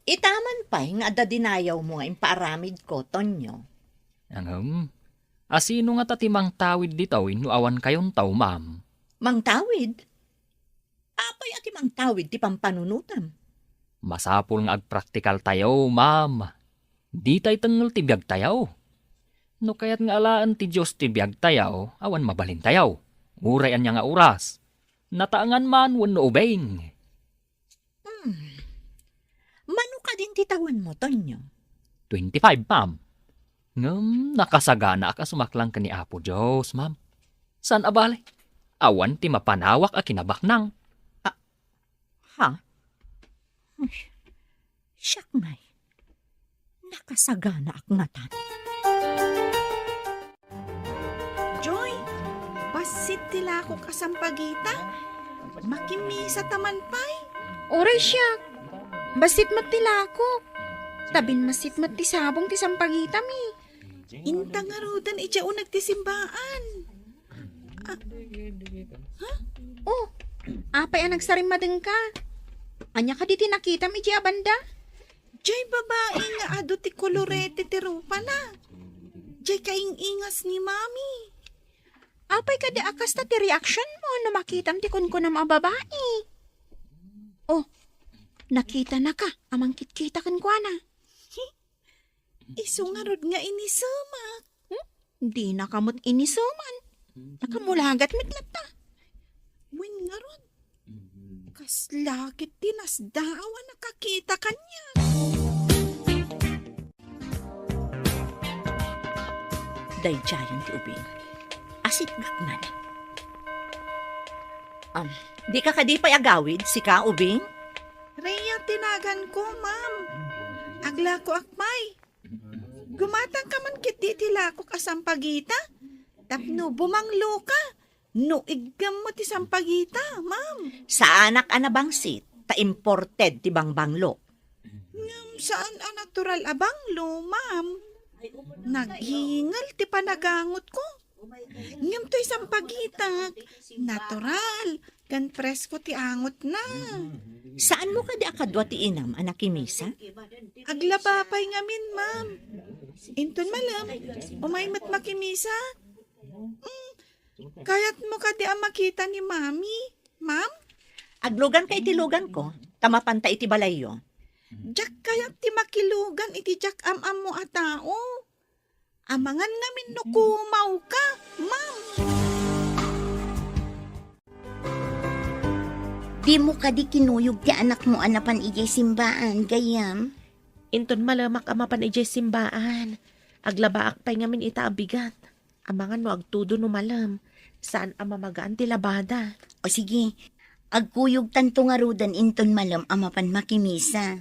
Itaman pay nga adda dinayawmo nga impaaramidko, Tonyo. Ngem, asino ngata ti mangtawid ditoy no awan kayonto, ma'am? Mangtawid? Apay a ti mangtawid ti pampanunotam? Masapul nga agpraktikaltayo, ma'am. Ditay tengngel ti biagtayo. No kayat nga alaen ti Dios ti biagtayo, awan mabalintayo. Uray ania nga oras. Nataengan man wenno ubing. Hmm. Mano kadin ti tawenmo, Tonyo? Twenty-five, ma'am. Ngem nakasaganaak a sumaklang ken ni Apo Dios, ma'am. Saan a bale, awan ti mapanawak a kinabaknang. Ah, ha? Uy, siak ngay. Nakasaganaak ngatan. Joy, bassit ti lakok a sampagita. Makimisa ta man pay. Uray siak. Bassit met ti lakok. Ta binmassit met ti sabong ti sampagitami. Inta ngaruden idiay uneg ti simbaan. Ah, ha? Oh, apay a nagsarimmadengka? Ania kadi ti nakitam idiay a banda? Jay babai nga adu ti kolorete ti rupana. Jay kaing-ingas ni Mami. Apay kadi a kasta ti reaction mo no makitam ti kunkunam a babai? Oh, nakitanaka a mangkitkita kenkuana. Isu ngarud nga inisemak. Hmm? Dinaka met iniseman. Nakamulagat met latta. Wen ngarud, kasla ket ti nasdaaw a nakakita kaniak. Daydiayen ti ubing. Asitgak man. Am, dika kadi pay agawid, sika, ubing? Rhea ti naganko, ma'am. Aglakoak pay. Gumatangka man ketdi iti lakok a sampagita tapno bumangloka no iggammo ti sampagita, ma'am. Saanak a nabangsit, ta imported ti bangbanglo. Ngem saan a natural a banglo, ma'am. Naghingel ti panagangotko. Ngem toy sampagitak, natural, Ken presko ti angotna. Saanmo kadi a kadua ti inam a nakimisa? Aglaba pay ngamin, ma'am. Inton malem, umay met makimisa. Mm, kayatmo kadi a makita ni Mami, ma'am? Agluganka iti luganko, ta mapanta iti balayyo. Diak kayat ti makilugan iti diak am-ammo a tao. Amangan ngamin no kumawka, ma'am. Dimo kadi kinuyog ti anakmo a napan idiay simbaan, gayyem? Inton malemak a mapan idiay simbaan, aglabaak pay ngamin ita a bigat. Amangan no agtudo no malem, saan a mamagaan ti labada. O sige, agkuyogtanto ngaruden inton malem a mapan makimisa.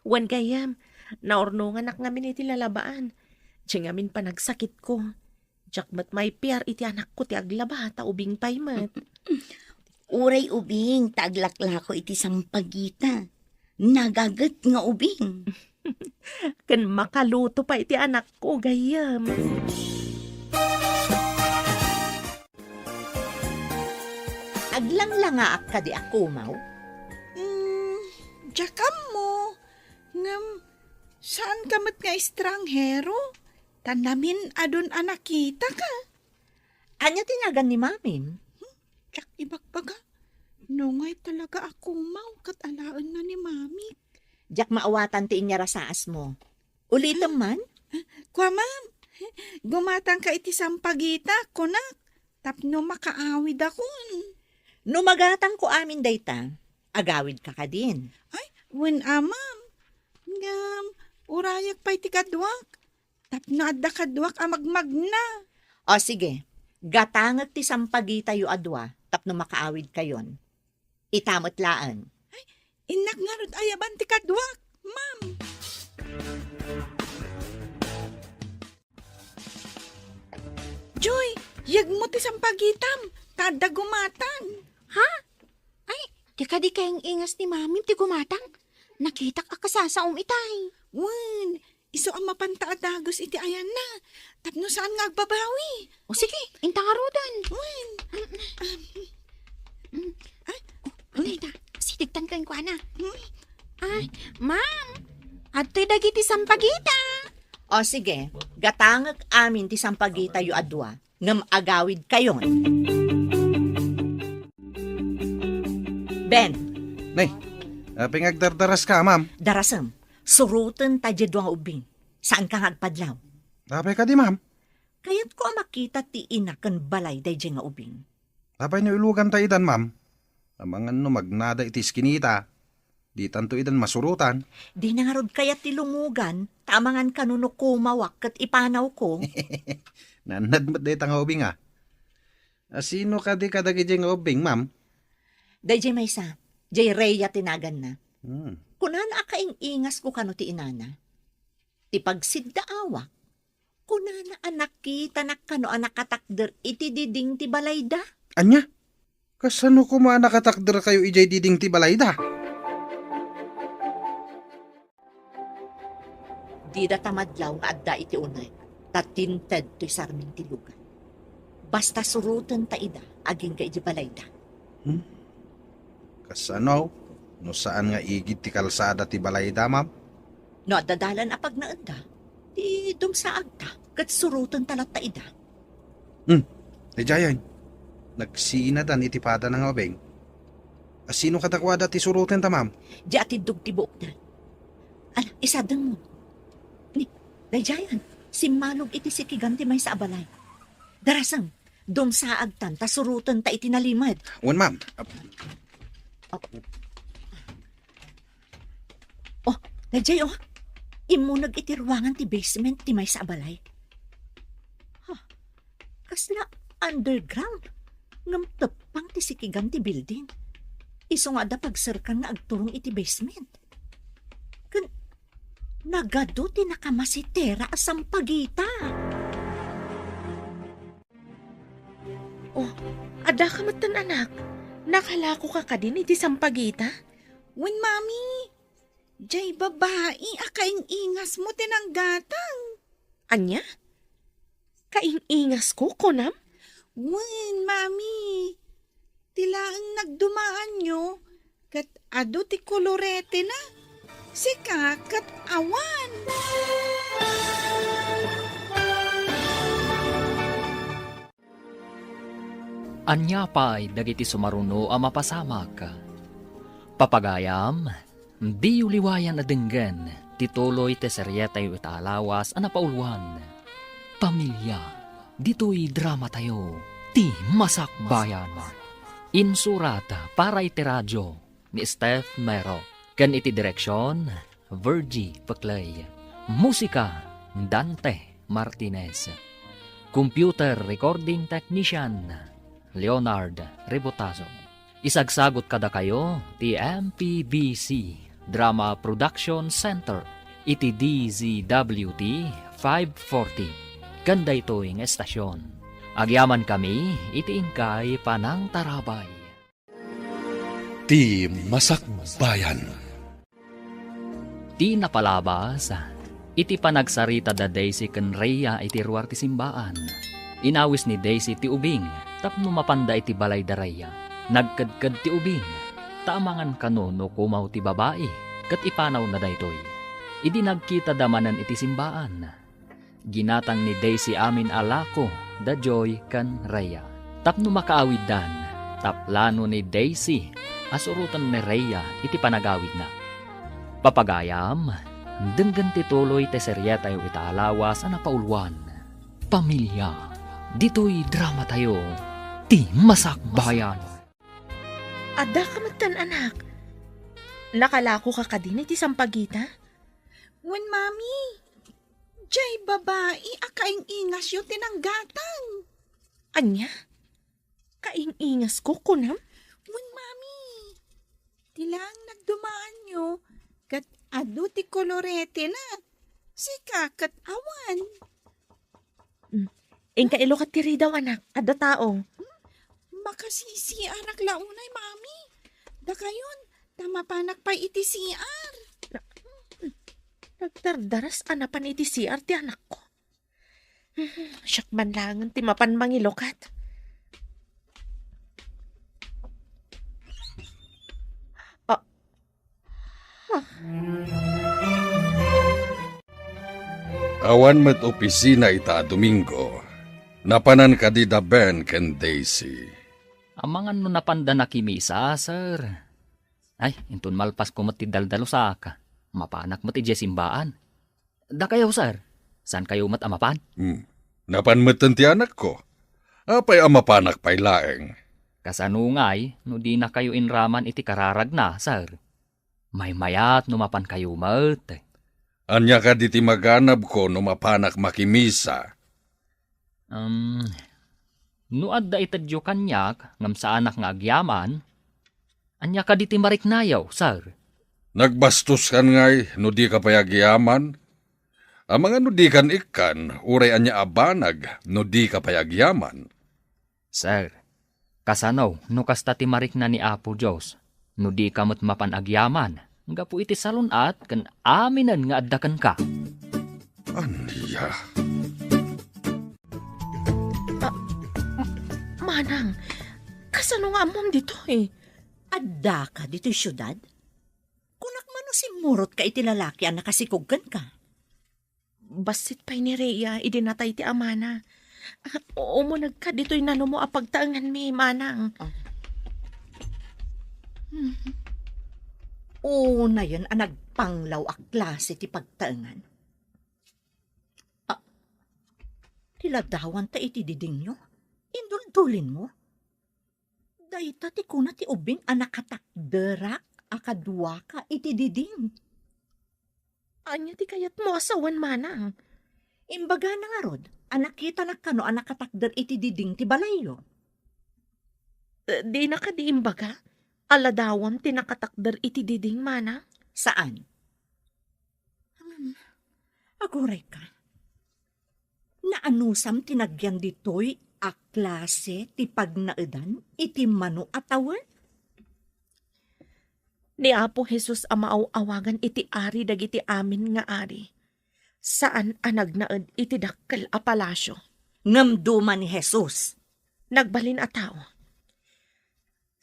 Wen gayyem, naurnonganak ngamin iti lalabaan. Diay ngamin panagsakitko. Diak met maipiar iti anakko ti aglaba, ta ubing pay met. Uray ubing, ta aglaklako iti sampagita. Nagaget nga ubing. Ken makaluto pay iti anakko, gayyem. Aglanglangaak kadi a kumaw? Mm, diak ammo. Ngem, saanka met nga estranghero? Ta namin-adon a nakitaka. Ania ti nagan ni Mamim? Hmm, diak ibagbaga. Nungay talaga a kumaw ket alaenna ni Mami. Diak maawatan ti inyarasaasmo. Ulitem man? Kua, ma'am. Gumatangka iti sampagita, kunak, tapno makaawidakon. No magatangko amin dayta, agawidka kadin. Ay, wen a, ma'am. Ngem, urayak pay ti kaduak, tapno adda kaduak a magmagna. O sige, gatangek ti sampagitayo a dua tapno makaawidkayon. Ita met laeng. Ay, innak ngarud ayaban ti kaduak, ma'am. Joy, yegmo ti sampagitam, ta adda gumatang. Ha? Ay, di kadi kaing-ingas ni Mamim ti gumatang? Nakitak a kasasaom itay. Wen, isu a mapanta a dagus iti ayanna, tapno saan nga agbabawi. O sige, inta ngaruden. Wen. Mm. Ay, o, dayta, sidegtan kenkuana. Mm. Ay, ma'am, adtoy dagiti sampagita. O sige, gatangek amin ti sampagitayo a dua, ngem agawidkayon. Ben. Nay, apay nga agdardaraska, ma'am? Darasem, surotenta diay dua nga ubing. Saanka nga agpadlaw? Apay kadi, ma'am? Kayatko a makita ti ina ken balay daydiay nga ubing. Apay no iluganta idan, ma'am? Amangan no magnada iti iskinita, ditanto idan masurotan. Dina ngarud kayat ti lumugan, ta amangan kano no kumawak ket ipanawko. Naannad met dayta nga ubing, a. A, sino kadi kadagidiay nga ubing, ma'am? Daydiay maysa, diay Rhea ti naganna. Hmm. Kunana a kaing-ingasko kano ti inana. Ti pagsiddaawak, kunana a nakitanak kano a nakatakder iti diding ti balayda. Ania? Kasano koma a nakatakderkayo idiay diding ti balayda? Dida ta madlaw nga adda iti uneg, ta tinted toy sarming ti lugan. Basta surotenta ida agingga iti balayda. Hmm? Kasano? No saan nga igid ti kalsada ti balayda, ma'am? No adda dalan a pagnaedda, ti dumsaagta, ket surotenta latta ida. Hmm, daydiayen. Nagsinadan iti padana nga ubing. A, sino kadakuada ti surotenta, ma'am? Diay atiddog ti buokda. Ala, isadengmo. Ni, daydiayen, simmalog iti sikigan ti maysa a balay. Darasem, dumsaagtan ta surotenta iti nalimed. Wen, ma'am. Ap- Oh. Oh, daydiay, oh. Immuneg iti ruangan ti basement ti maysa a balay. Huh. Kasla underground. Ngem teppang ti sikigan ti building. Isu nga adda pagserkan nga agturong iti basement. Ken nagadu ti nakamasitera a sampagita. Oh, addaka metten, anak. Nakalakoka kadin iti sampagita? Wen, Mami. Diay babai a kaing-ingasmo ti nanggatang. Ania? Kaing-ingasko, kunam? Wen, Mami. Ti laeng nagdumaanyo, ket adu ti koloretena. Sika ket awan. Ania pay dagiti sumaruno a mapasamak? Papagayam, diyo liwayan a denggen ti tuloy ti serietayo ita a lawas a napauluan, Pamilia. Ditoy dramatayo, Ti Masakbayan. Insurat para iti radio ni Steph Mero, ken iti direksion, Virgie Peclay. Musika, Dante Martinez. Computer recording technician, Leonard Rebotazo. Isagsagut kadakayo ti M P B C Drama Production Center iti D Z W T five forty. Ken daytoy nga estasion, agyamankami iti inkay panangtarabay. Ti Masakbayan. Ti napalabas, iti panagsarita da Daisy ken Rhea iti ruar ti simbaan, inawis ni Daisy ti ubing tapno mapanda iti balay da Rhea. Nagkedked ti ubing, ta amangan kano no kumaw ti babai, ket ipanawna daytoy. Idi nagkitada manen iti simbaan, ginatang ni Daisy amin a lako da Joy ken Rhea tapno makaawiddan, ta plano ni Daisy a suroten ni Rhea iti panagawidna. Papagayam, denggen ti tuloy ti serietayo ita a lawas a napauluan, Pamilia. Ditoy dramatayo, Ti Masakbayan. Addaka metten, anak. Nakalakoka kadi iti sampagita? Wen, Mami. Jay babai a kaing-ingasyo ti nanggatang. Ania? Kaing-ingasko, kunam? Wen, Mami. Ti laeng nagdumaanyo, ket adu ti koloretena. Sika ket awan. Mm. Inka ilukat ti ridaw, anak. Adda tao. Makasi-C R ak la unay, Mami. Dakayon, ta mapanak pay iti C R. Nagdardaras a napan iti C R ti anakko. Siak man laengen ti mapan mangilukat. Ah. Ah. Awan met opisina ita a Domingo. Napanan kadi da Ben ken Daisy? Amangan no napanda nakimisa, sir. Ay, inton malpasko met ti daldalusak, mapanak met idiay simbaan. Dakayo, sir, saankayo met a mapan? Hmm. Napan metten ti anakko. Apay a mapanak pay laeng? Kasano ngay no dinakayo inraman iti kararagna, sir? Maymayat no mapankayo met. Ania kadi ti maganabko no mapanak makimisa? Um, no adda itedyo kaniak ngem saanak nga agyaman, ania kadi ti mariknayo, sir? Nagbastoskan ngay no dika pay agyaman? Amangan no dikan ikkan, uray ania a banag no dika pay agyaman? Sir, kasano no kasta ti marikna ni Apo Dios, no dika met mapan agyaman gapu iti salun-at ken aminen nga adda kenka? Ania? Ah, M-, Manang, kasano nga ammom ditoy? Addaka ditoy siudad? Kunak man no simmurotka iti lalaki a nakasikog kenka. Bassit pay ni Rhea idi natay ti amana. Ah, umunegka ditoy nanumo a pagtaenganmi, Manang. Ah. Hmm. Unayen a nagpanglaw a klase ti pagtaengan. Ah, ti ladawanta iti didingyo? Induldulinmo? Dayta ti kuna ti ubing a nakatakderak a kaduaka iti diding. Ania ti kayatmo a sawen, Manang? Imbagana ngarud a nakitanak kano a nakatakder iti diding ti balayyo. Eh, dina kadi imbaga a ladawam ti nakatakder iti diding, Manang? Saan? Hmm, agurayka. Naanusam ti nagyan ditoy a klase ti pagnaedan iti mano a tawen? Ni Apo Jesus a maaw-awagan iti ari dagiti amin nga ari, saan a nagnaed iti dakkel a palasio. Ngem duma ni Jesus. Nagbalin a tao.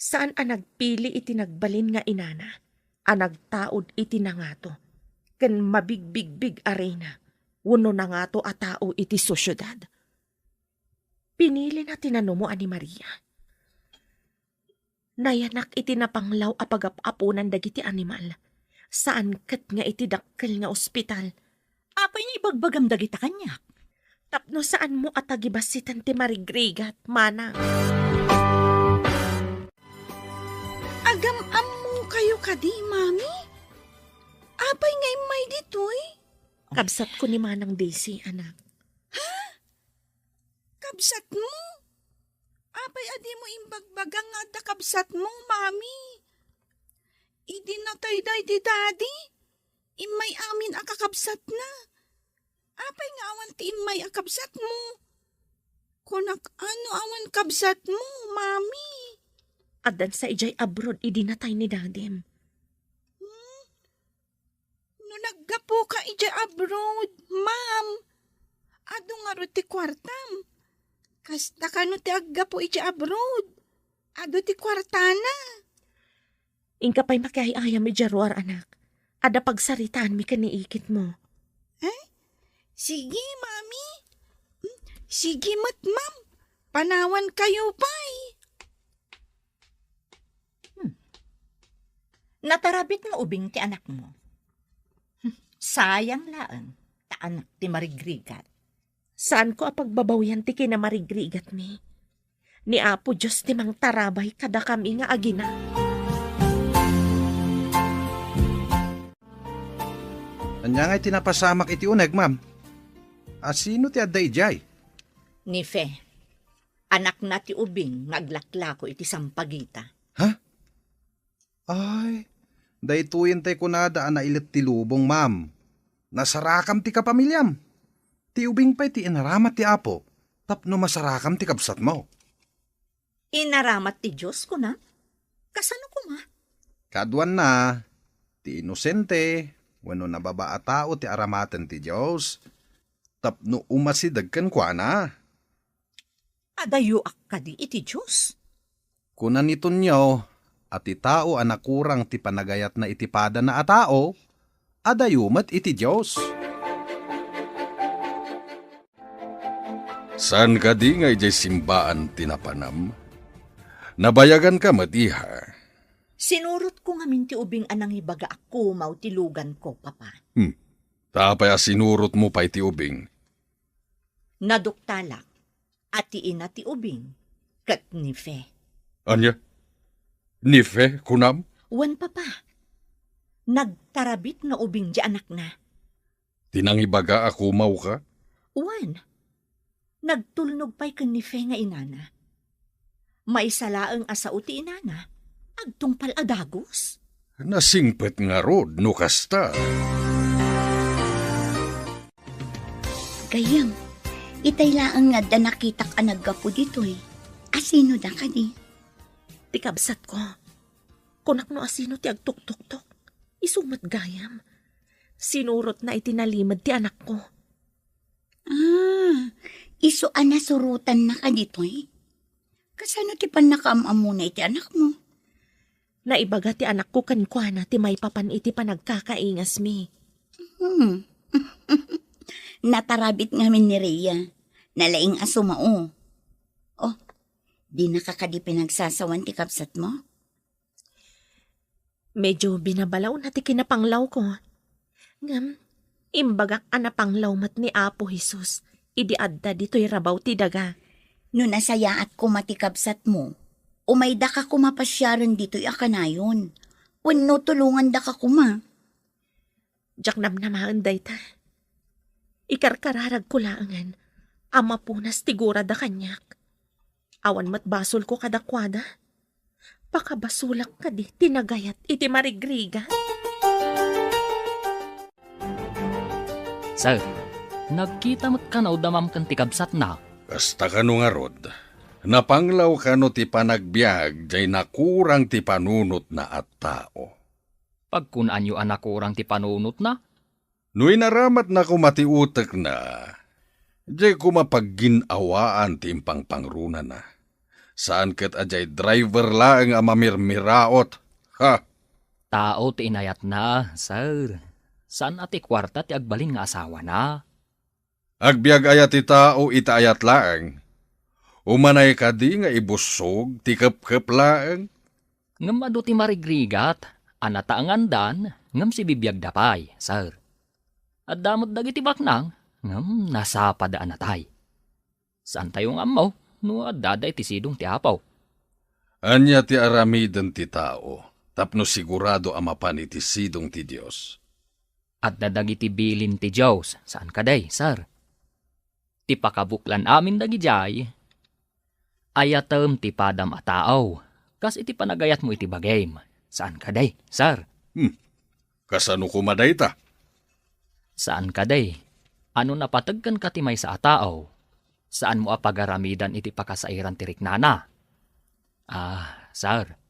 Saan a nagpili iti nagbalin nga inana a nagtaud iti nangato ken mabigbigbig a reyna wenno nangato a tao iti sosiedad. Pinilina ti nanumoan ni Maria. Nayanak iti napanglaw a pagap-aponan dagiti animal. Saan ket nga iti dakkel nga ospital. Apay nga ibagbagam dagita kaniak? Tapno saanmo a tagibassitan ti marigrigat, manang. Agam-ammokayo kadi, Mami? Apay nga immay ditoy? Kabsatko ni Manang Daisy, anak. Kabsatmo? Apay a dimo imbagbaga nga adda kabsatmo, Mami? Idi natay daydi Daddy, immay amin a kakabsatna. Apay nga awan ti immay a kabsatmo? Kunak, ano awan kabsatmo, Mami? Addan sa idiay abroad idi natay ni Dadim. Hmm? No naggapuka idiay abroad, ma'am, adu ngarud ti kuartam. Kasta kano ti aggapu idiay abroad? Adu ti kuartana. Inka pay makiay-ayam idiay ruar, anak. Adda pagsaritaanmi ken ni ikitmo. Eh? Sige, Mami. Hmm, sige met, ma'am. Panawankayo pay. Hmm. Natarabit nga ubing ti anakmo. Hmm. Sayang laeng, ta anak ti marigrigat. Saanko a pagbabawian ti kinamarigrigatmi. Ni Apo Dios ti mangtarabay kadakami nga agina. Ania ngay ti napasamak iti uneg, ma'am? A, sino ti adda idiay? Ni Fe. Anakna ti ubing nga aglaklako iti sampagita. Ha? Ay, daytoyen tay kunada a nailet ti lubong, ma'am. Nasarakam ti kapamiliam. Ti ubing pay ti inaramat ti Apo tapno masarakam ti kabsatmo. Inaramat ti Dios, kuna? Kasano koma? Kaduanna, ti inosente wenno nababa a tao ti aramaten ti Dios tapno umasideg kenkuana. Adayoak kadi iti Dios? Kuna ni Tonio a ti tao a nakurang ti panagayatna iti padana a tao, adayo met iti Dios. Saan kadi nga idiay simbaan ti napanam? Nabayaganka met, iha. Sinurotko ngamin ti ubing a nangibaga a kumaw ti luganko, Papa. Hmm. Ta apay a sinurotmo pay ti ubing? Naduktalak a ti ina ti ubing ket ni Fe. Ania? Ni Fe, kunam? Wen, Papa. Nagtarabit nga ubing ti anakna. Ti nangibaga a kumawka? Wen. Nagtulnog pay ken ni Fe nga inana. Maysa laeng a sao ti inana, agtungpal a dagus. Nasingpet ngarud no kasta. Gayyem, itay laeng nga adda nakitak a naggapu ditoy. Asino da kadi? Ti kabsatko. Kunak no asino ti agtuktoktok. Isu met gayam. Sinurotna iti nalimed ti anakko. Ah, isu a nasurotannaka ditoy? Kasano ti pannakaam-ammona iti anakmo? Naibaga ti anakko kenkuana ti maipapan iti panagkakaingasmi. Hmm. Natarabit ngamin ni Rhea. Nalaing a sumao. Oh, dinaka kadi pinagsasawan ti kabsatmo? Medyo binabalawna ti kinapanglawko. Ngem, imbagak a napanglaw met ni Apo Jesus idi adda ditoy rabaw ti daga. No nasayaat koma ti kabsatmo, umaydaka koma pasiaren ditoy a kanayon, wenno tulongandaka koma. Diak namnamaen dayta. Ikarkararagko laengen a mapunas ti gurada kaniak. Awan met basolko kadakuada. Pakabasolak kadi ti nagayat iti marigrigat? Sir, nagkita met kano da ma'am ken ti kabsatna? Kasta kano ngarud, napanglaw kano ti panagbiag jay nakurang ti panunotna a tao? Pagkunaanyo a nakurang ti panunotna? No inaramatna koma ti utekna, jay koma paggin-awaan ti impangpangrunana. Saan ket a diay driver laeng a mamirmiraot. Ha! Tao ti inayatna, sir. Saan a ti kuarta ti agbalin nga asawana. Agbiag aya ti tao iti ayat laeng? Umanay kadi nga ibussog ti kepkep laeng? Ngem adu ti marigrigat a nataengandan ngem sibibiagda pay, sir. Adda met dagiti baknang ngem nasapada a natay. Saantayo nga ammo no addada iti sidong ti Apo. Ania ti aramiden ti tao tapno sigurado a mapan iti sidong ti Dios? Adda dagiti bilin ti Dios, saan kadi, sir? Ti pakabuklan amin dagidiay, ayatem ti padam a tao, kas iti panagayatmo iti bagim, saan kadi, sir? Hmm. Kasano koma dayta? Saan kadi, ano napategken ka ti maysa a tao, saanmo a pagaramidan iti pakasairan ti riknana? Ah, sir,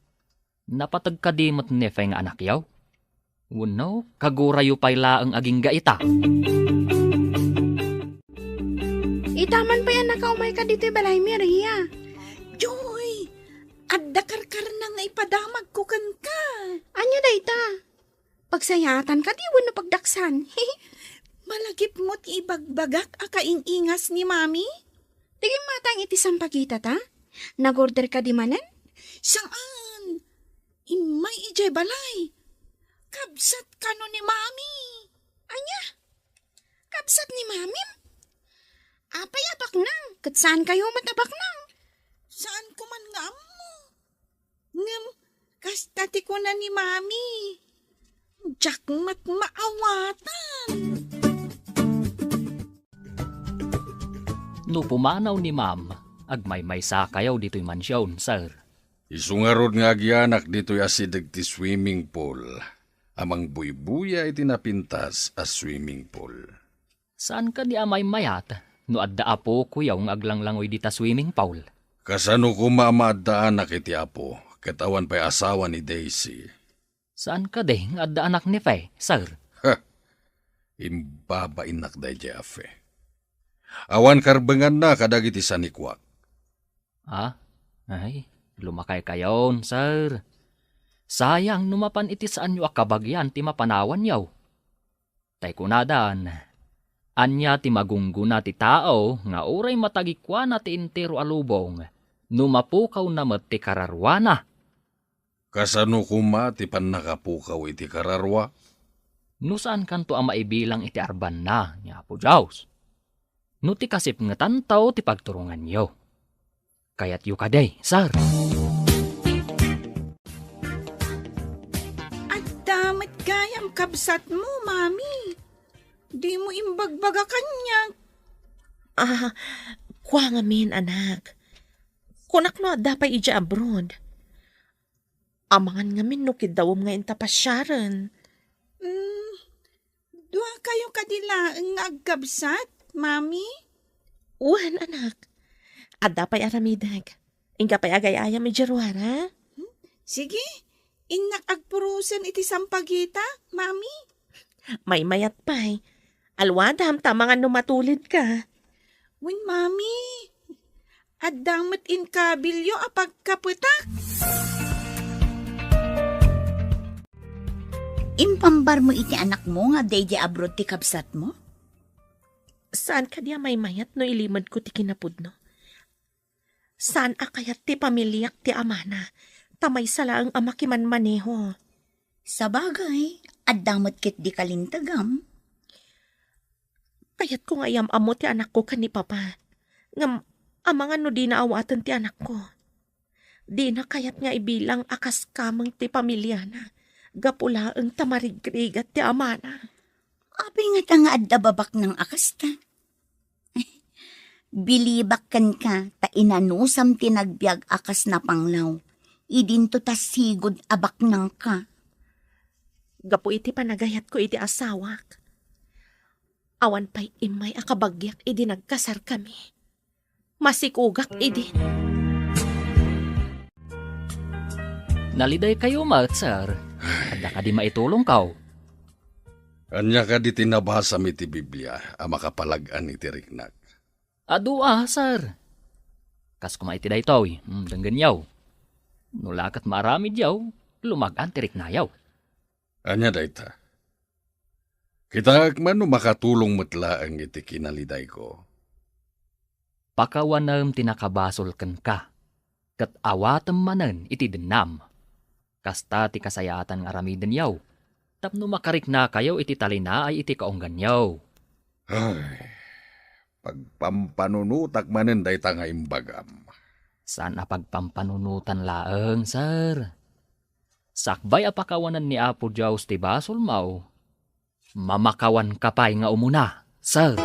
napateg kadi met ni Fe nga anakyo? Wenno, kagurayo pay laeng agingga ita? Ita man pay a nakaumay ka ditoy balay, Maria. Joy, adda karkarna nga ipadamagko kenka. Ania dayta? Pagsayaatan kadi wenno pagdaksan? Malagipmo ti ibagbagak a kaing-ingas ni Mami? Ti gimmatang iti sampagita ta? Nag-order kadi manen? Saan? Immay idiay balay. Kabsat kano ni Mami. Ania? Kabsat ni Mamim? Apay a baknang? Ket saan kayo met a baknang? Saan ko man nga ammo. Ngem, kasta ti kuna ni Mami. Diak met maawatan. No pumanaw ni Ma'am, agmaymaysa kayo ditoy mansion, sir. Isu ngarud nga agianak ditoy asideg ti swimming pool, a mangbuybuya iti napintas a swimming pool. Saan kadi a maymayat no adda apokoyo nga aglanglangoy dita swimming pool? Kasano koma a maaddaanak iti apo ket awan pay asawa ni Daisy? Saan kadi nga adda anak ni Fe, sir? Ha! Imbabainnak daydiay a Fe. Awan karbenganna kadagiti sanikuak. Ah? Ay, lumakay kayon, sir. Sayang no mapan iti saanyo a kabagian ti mapanawanyo. Tay kunadan, ania ti magunggona ti tao nga uray matagikuana ti entero a lubong no mapukawna met ti kararuana? Kasano koma ti pannakapukaw iti kararua? No saankanto a maibilang iti arbanna ni Apo Dios, no ti kasipngetanto ti pagturonganyo. Kayatyo kadi, sir? Adda met gayam kabsatmo, Mami. Dimo imbagbaga kaniak. Ah, kua ngamin, anak. Kunak no adda pay idiay abroad. Amangan ngamin no kiddawem nga inta pasiaren. Mm, dua kayo kadi laeng nga agkabsat, Mami? Wen, anak. Adda pay aramidek. Inka pay agay-ayam idiay ruara? Sige, innak agpurosen iti sampagita, Mami. Maymayat pay. Alwadam ta amangan no matulidka. Wen, Mami. Adda met inkabilyo a pagkapetak. Impambarmo iti anakmo nga adda idiay abroad ti kabsatmo? Saan kadi a maymayat no ilimedko ti kinapudno? Saan a kayat ti pamiliak ti amana, ta maysa laeng a makimanmaneho. Sabagay, adda met ketdi kalintegam. Kayatko nga iyam-ammo ti anakko ken ni Papa. Ngem amangan no dina awaten ti anakko. Dina kayat nga ibilang a kas kameng ti pamiliana, gapu laeng ta marigrigat ti amana. Apay ngata nga adda babaknang a kasta? Bilibak kenka ta inanusam ti nagbiag a kas napanglaw, idinto ta sigud a baknangka. Gapu iti panagayatko iti asawak, awan pay immay a kabagiak idi nagkasarkami. Masikogak idi. Naliday kayo met, sir. Adda kadi maitulongko? Ania kadi ti nabasam iti Biblia a makapalag-an iti riknak? Adu a, sir. Kas koma iti daytoy, mm, denggenyo. No la ket maaramidyo, lumagan ti riknayo. Ania dayta? Kitaek man no makatulong met laeng iti kinalidayko. Pakawanem ti nakabasol kenka, ket awatem manen iti dennam. Kasta ti kasayaatan nga aramidenyo, tapno makariknakayo iti talinaay iti kaungganyo. Ay, pagpampanunotak manen dayta nga imbagam. Saan a pagpampanunotan laeng, sir. Sakbay a pakawanan ni Apo Dios ti basolmo, mamakawanka pay nga umuna, sir.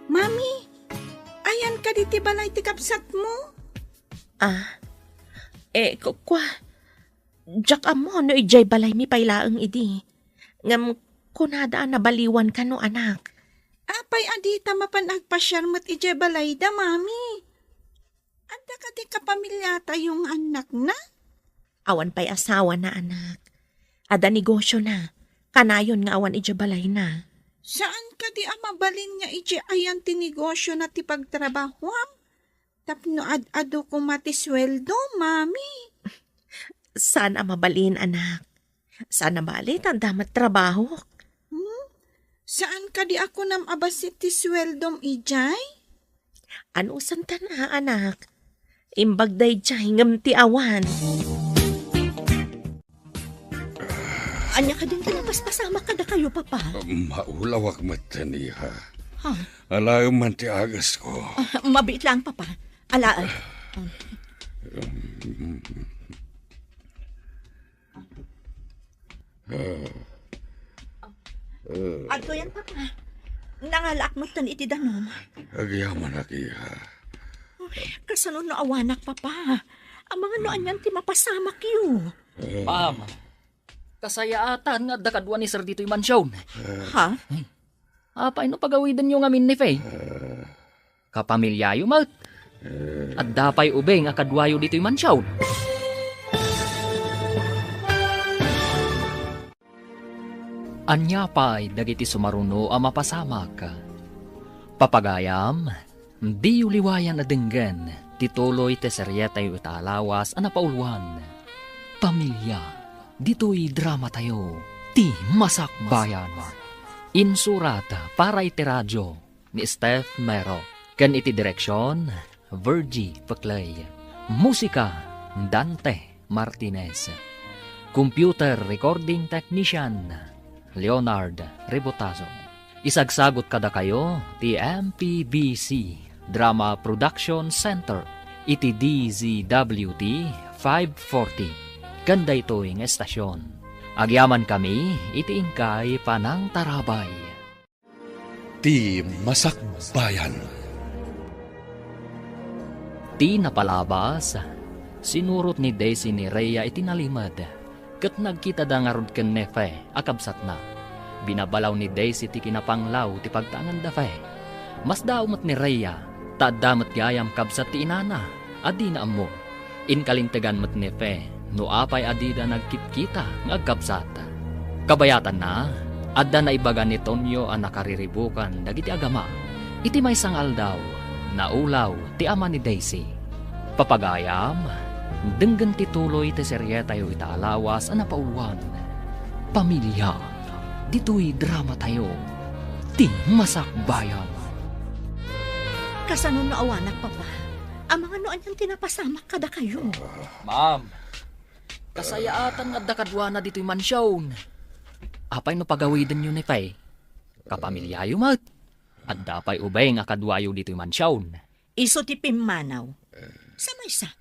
Mami, ayan kadi ti balay ti kabsatmo? Ah, eh, ku-, kua, diak ammo no idiay balaymi pay laeng idi. Ngem kunada a nabaliwan kano, anak. Apay a dita mapan agpasiar met idiay balayda, Mami? Adda kadi kapamiliatayo nga annakna? Awan pay asawana, anak. Adda negosiona. Kanayon nga awan idiay balayna. Saan kadi a mabalin nga idiay ayan ti negosiona ti pagtrabahoam? Tapno ad-adu koma ti sueldo, Mami. Saan a mabalin, anak. Saan a bali ta adda met trabahok. Hmm? Saan kadi a kunam a bassit ti sueldom idiay? Anusantan a, anak. Imbag daydiay ngem ti awan. Ania kadin ti napaspasamak kadakayo, Papa? Maulawak metten, iha. Ha? Alaem man ti agasko. Ah, mabiit lang, Papa. Alaem. Adtoyan, Papa. Nangalaak metten iti danum. Agyamanak, iha. Uy, kasano no awanak, Papa? Amangan no anian ti mapasamakyo. Ma'am, kasayaatan nga adda kadua ni Sir ditoy mansion. Ha? Apay no pagawidenyo ngamin ni Fe? Kapamiliayo met. Adda pay ubing a kaduayo ditoy mansion. Ania pay dagiti sumaruno a mapasamak? Papagayam, diyo liwayan a denggen ti tuloy ti serietayo ita a lawas a napauluan, Pamilia, ditoy dramatayo, Ti Masakbayan. Insurat para iti radio ni Steph Mero, ken iti direksion, Virgie Peclay. Musika, Dante Martinez. Computer recording technician, Leonard Rebotazo. Isagsagut kadakayo ti M P B C Drama Production Center iti D Z W T five forty. Ken daytoy nga estasion, agyamankami iti inkay panangtarabay. Ti Masakbayan. Ti napalabas, sinurot ni Daisy ni Rhea iti nalimed, ket nagkitada ngarud ken ni Fe a kabsatna. Binabalaw ni Daisy ti kinapanglaw ti pagtaenganda Fe. Masdaaw met ni Rhea, ta adda met gayam kabsat ti inana a dina ammo. Inkalintegan met ni Fe no apay a dida nagkitkita nga agkabsat. Kabayatanna, adda naibaga ni Tonyo a nakariribukan dagiti agama. Iti maysa nga aldaw, naulaw ti ama ni Daisy. Papagayam, denggen ti tuloy ti serietayo ita a lawas a napauluan, Pamilia, ditoy dramatayo, Ti Masakbayan. Kasano no awanak, Papa? Amangan no anian ti napasamak kadakayo. Ma'am, kasayaatan nga adda kaduana ditoy mansion. Apay no pagawidenyo ni Fe? Kapamiliayo met. Adda pay ubing a kaduayo ditoy mansion. Isu ti pimmanaw. Sa maysa,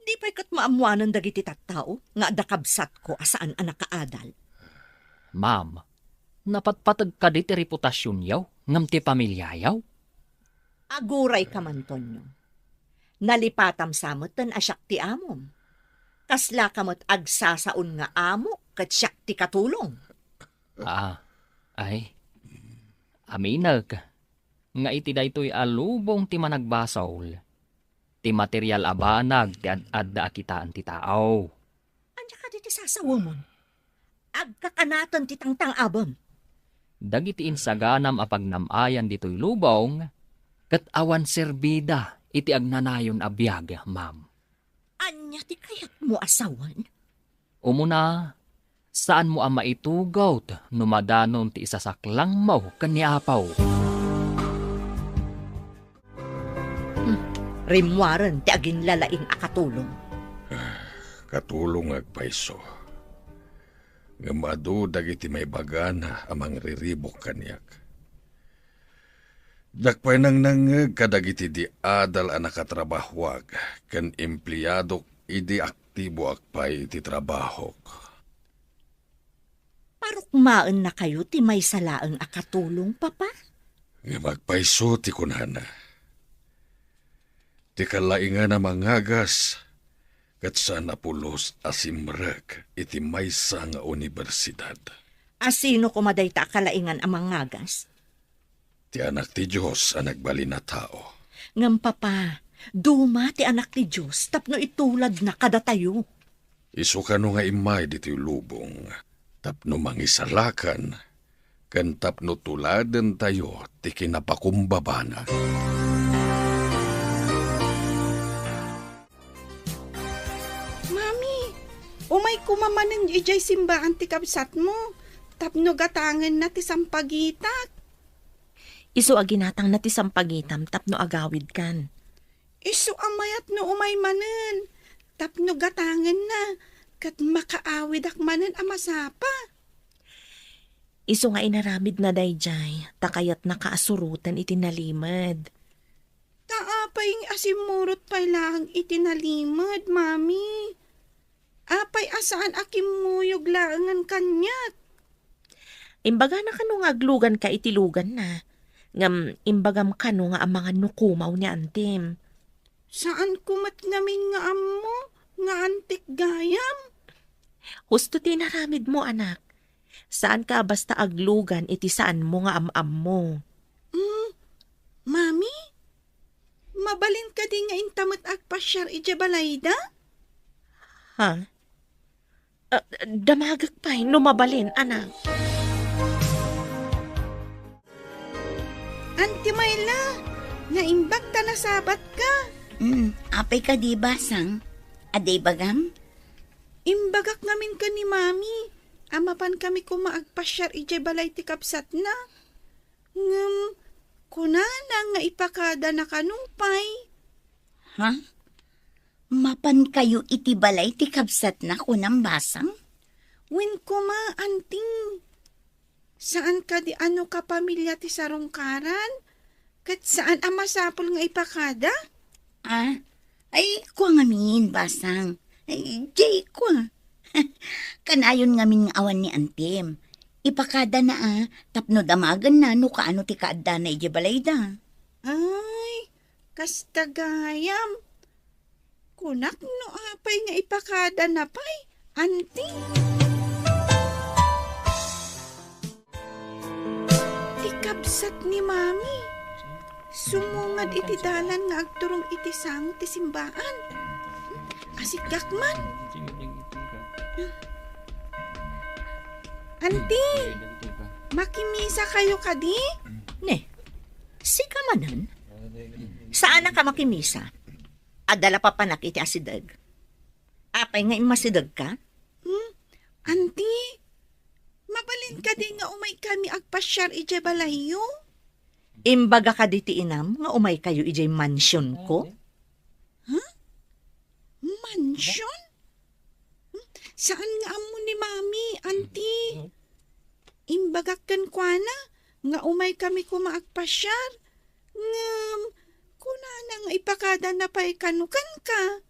di pay ket maammoanen dagiti tattao nga adda kabsatko a saan a nakaadal. Ma'am, napatpateg kadi ti reputasionyo ngem ti pamiliayo? Agurayka man, Tonyo. Nalipatam sa metten a siak ti amom. Kaslaka met agsasaon nga amo ket siak ti katulong. Ah, ay. Aminek nga iti daytoy a lubong ti managbasol, ti material a banag ti ad-adda a kitaen ti tao. Ania kadi ti sasawemon? Agkakanaten ti tangtang-abem. Dagiti insaganam a pagnam-ayan ditoy lubong, Ket awan serbida iti agnanayon a biag, ma'am. Ania ti kayatmo a sawen? Umuna, saanmo a maitugawt no madanon ti isasaklangmo ken ni Apo. Hmm, rimmuaren ti aginlalaing a katulong. Katulongak pay isu. Ngem adu dagiti maibagana a mangriribuk kaniak. Diak pay nangnangngeg kadagiti di adal a nakatrabahoak ken empleadok idi aktiboak pay iti trabahok. Parukmaennakayo ti maysa laeng a katulong, Papa? Ngem agpayso ti kunana. Ti kalaingan a mangagas, ket saan a pulos a simrek iti maysa nga universidad. A sino koma dayta a kalaingan a mangagas? Ti Anak ti Dios a nagbalin a tao. Ngem, Papa, duma ti Anak ti Dios tapno ituladna kadatayo. Isu kano nga immay ditoy lubong tapno mangisalakan ken tapno tuladentayo ti kinapakumbabana. Mami, umay koma manen idiay simbaan ti kabsatmo tapno gatangenna ti sampagitak. Isu a ginatangna ti sampagitam tapno agawidkan. Isu a mayat no umay manen tapno gatangenna ket makaawidak manen a masapa. Isu nga inaramidna daydiay ta kayatnaka a suroten iti nalimed. Ta apay nga asimmurot pay laeng iti nalimed, Mami? Apay a saan a kimmuyog laengen kaniak? Imbagana kano nga agluganka iti luganna, ngem imbagam kano nga amangan no kumaw ni antim. Saanko met ngamin nga ammo nga antik gayam. Husto ti inaramidmo, anak. Saanka a basta aglugan iti saanmo nga am-ammo. Mm, Mami, mabalin kadi nga inta met agpasiar idiay balayda? Ha? Ah, damagek pay no mabalin, anak. Auntie Myla, naimbag ta nasabatka. Mm, apay kadi, Basang? Adda ibagam? Imbagak ngamin ken ni Mami a mapankami koma agpasiar idiay balay ti kabsatna. Ngem kunana nga ipakadana kano pay. Ha? Mapankayo iti balay ti kabsatna, kunam, Basang? Wen koma, Auntie. Saan kadi a no kapamilya ti sarungkaran, ket saan a masapul nga ipakada? Ah, ay, kua ngamin, Basang. Ay, jay kua. Kanayon ngamin nga awan ni Antim. Ipakadana a, tapno damagenna no kaano ti kaaddana idiay balayda. Ay, kasta gayam. Kunak no apay nga ipakadana pay, Auntie. Ti kabsat ni Mami, sumungad iti dalan nga agturong iti sango ti simbaan. Asigak man. Auntie, makimisa kayo kadi? Ne, sika manen? Saanak a makimisa? Adda la papanak iti asideg. Apay nga immasidegka? Hmm? Auntie, mabalin kadi nga umay kami agpasiar idiay balayyo? Imbaga kadi ti inam nga umay kayo idiay mansion ko? Huh? Mansion? Hmm? Saan nga ammo ni Mami, Auntie? Imbagak kenkuana nga umay kami koma agpasiar. Ngem, kunana nga ipakadana pay kano kenka.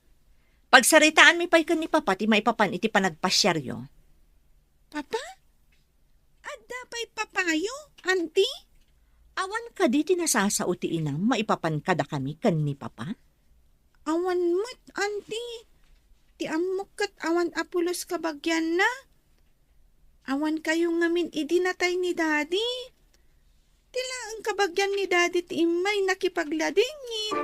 Pagsaritaanmi pay ken ni Papa ti maipapan iti panagpasiaryo. Papa? Adda pay papayo, Auntie? Awan kadi ti nasasao ti inam maipapan kadakami ken ni Papa? Awan met, Auntie. Ti ammok ket awan a pulos kabagianna. Awan kayo ngamin idi natay ni Daddy. Ti laeng kabagian ni Daddy ti immay nakipagladingit.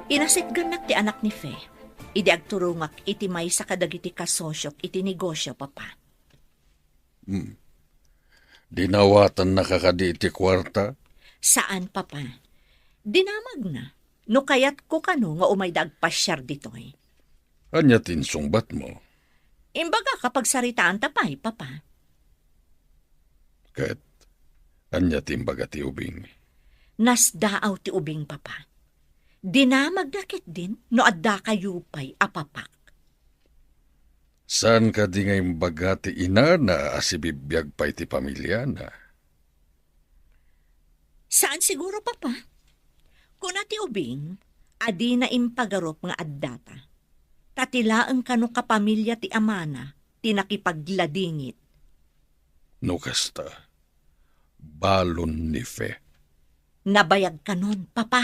Inasitgannak ti anak ni Fe idi agturongak iti maysa kadagiti kasosyok iti negosyo, Papa. Hmm. Dinawatannaka kadi iti kuarta? Saan, Papa. Dinamagna. No kayatko kano nga umayda agpasiar ditoy. Ania ti insungbatmo? Imbagak a pagsaritaanta pay, Papa. Ket ania ti imbaga ti ubing? Nasdaaw ti ubing, Papa. Dinamagna ketdin no addakayo pay a papak. Saan kadi nga imbaga ti inana a sibibiag pay ti pamiliana? Saan siguro, Papa. Kuna ti ubing a dina impagarup nga addata. Ta ti laeng kano kapamilya ti amana ti nakipagladingit. No kasta, balon ni Fe. Nabayag kanon, Papa.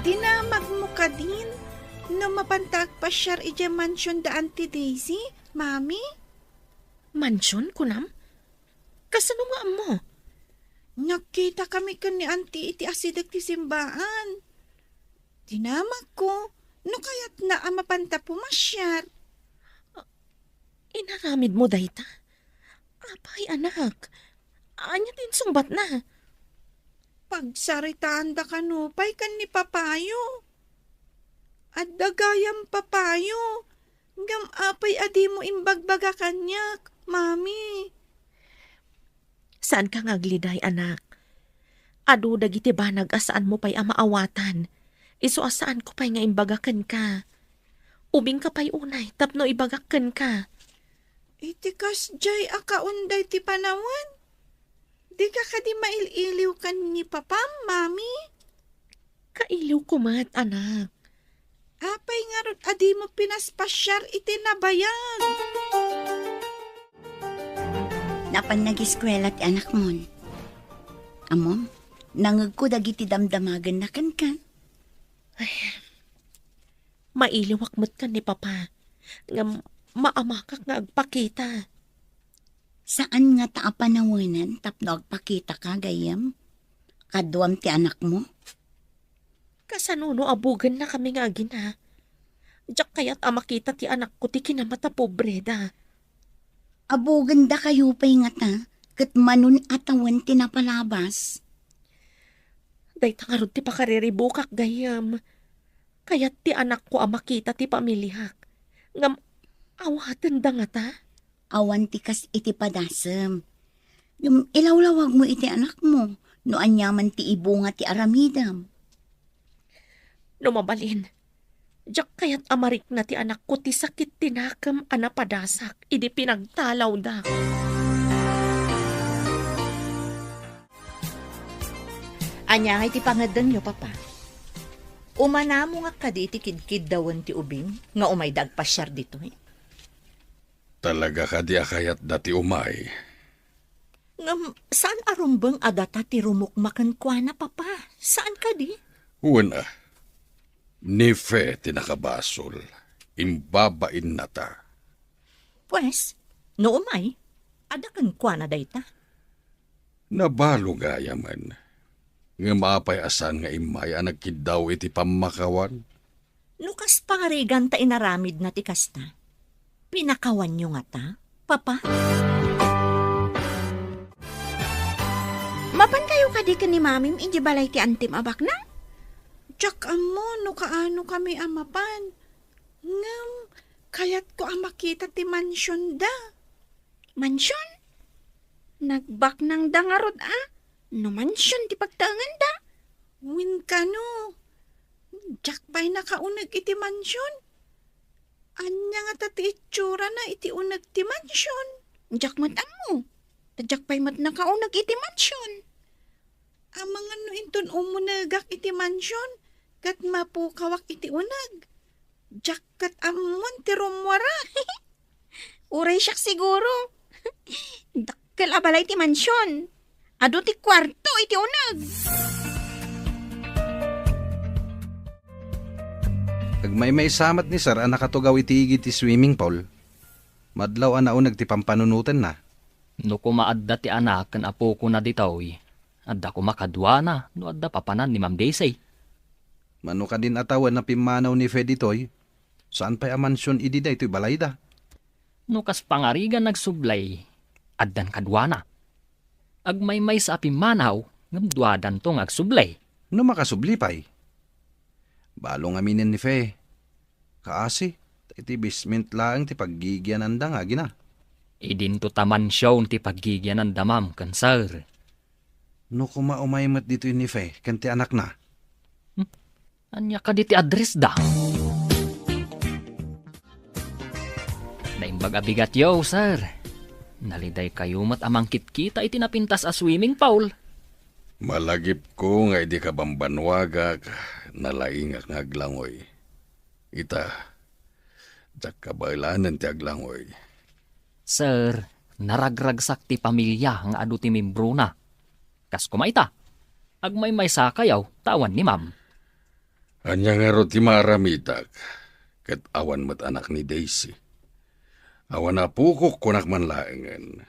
Dinamagmo kadin no mapanta agpasiar idiay mansion da Auntie Daisy, Mami? Mansion, kunam? Kasano nga ammo? Nagkitakami ken ni Auntie iti asideg ti simbaan. Dinamagko no kayatna a mapanta pumasiar. Inaramidmo dayta? Apay, anak? Ania ti insungbatna? Pagsaritaandaka nupay ken ni Papayo. Adda gayam Papayo, ngem apay a dimo imbagbaga kaniak, Mami? Saanka nga agliday, anak. Adu dagiti banag a saanmo pay a maawatan. Isu a saanko pay nga imbaga kenka. Ubingka pay unay tapno ibagak kenka. Iti kasdiay a kaon daydi panawen, dika kadi mail-iliw ken ni Papam, Mami? Kailiwko met, anak. Apay ngarud a dimo pinaspasiar iti nabayag? Napan nagiskuela ti anakmon. Ammom, nangegko dagiti damdamagenna kenka. Ay, mailiwak met ken ni Papa, ngem maamakak nga agpakita. Saan ngata a panawenan tapno agpakitaka, gayyem? Kaduam ti anakmo? Kasano no abugennakami nga agina? Diak kayat a makita ti anakko ti kinamatapobreda. Abugenda kayo pay ngata, ket manon a tawen ti napalabas. Dayta ngarud ti pakariribukak, gayyem. Kayat ti anakko a makita ti pamiliak. Ngem awatenda ngata? Awan ti kas iti padasem. Ngem ilawlawagmo iti anakmo no aniaman ti ibunga ti aramidem. No mabalin, diak kayat a marikna ti anakko ti sakit ti nakem a napadasak idi pinagtalawda. Ania ngay ti pangeddengyo, Papa? Umanamo nga kadi ti kidkiddawen ti ubing nga umayda agpasiar ditoy? Talaga kadi a kayatda ti umay? Ngem saan a rumbeng a data ti rumukma kenkuana, Papa? Saan kadi? Wen a, ni Fe ti nakabasol. Imbabainnata. Pues, no umay, adda kenkuana dayta. Nabalo gayamen. Ngem apay a saan nga immay a nagkiddaw iti pammakawan? No kas pangarigan ta inaramidna ti kasta, pinakawanyo ngata, Papa? Mapankayo kadi ken ni Mamim idiay balay ti antim a baknang? Diak ammo no kaanokami a mapan. Ngem, kayatko a makita ti mansionda. Mansion? Nagbaknangda ngarud a no mansion ti pagtaenganda? Wen kano, diak pay nakauneg iti mansion. Ania ngata ti itsurana iti uneg ti mansion? Diak met ammo. Ta diak pay met nakauneg iti mansion. Amangan no inton umunegak iti mansion, ket mapukawak iti uneg. Diak ket ammon ti rummuara. Uray siak siguro. Dakkel a balay ti mansion. Adu ti kuarto iti uneg. Agmaymaysa met ni Sir a nakatugaw iti igid ti swimming pool. Madlaw a nauneg ti pampanunotenna. No koma adda ti anak ken apokona ditoy, adda koma kaduana no adda papanan ni Ma'am Daisy. Mano kadin a tawen a pimmanaw ni Fe ditoy, saan pay a mansion idi daytoy balayda? No kas pangarigan agsubli, addan kaduana. Agmaymaysa a pimmanaw, ngem duadanto nga agsubli. No makasubli pay, balo ngaminen ni Fe. Kaasi, ta iti basement laeng ti paggigiananda nga agina. Idinto ta mansion ti paggigiananda, ma'am, ken sir. No koma umay met ditoy ni Fe ken ti anakna. Hmm? Ania kadi ti address da? Naimbag a bigatyo, sir. Nalidaykayo met a mangkitkita iti napintas a swimming pool. Malagipko nga idi kabambanuagak, nalaingak nga aglangoy. Ita, diak kabaelanen ti aglangoy. Sir, naragragsak ti pamilia nga adu ti membrona. Kas koma ita, agmaymaysakayo ta awan ni ma'am. Ania ngarud ti maaramidak ket awan met anak ni Daisy? Awan apokok, kunak man laengen.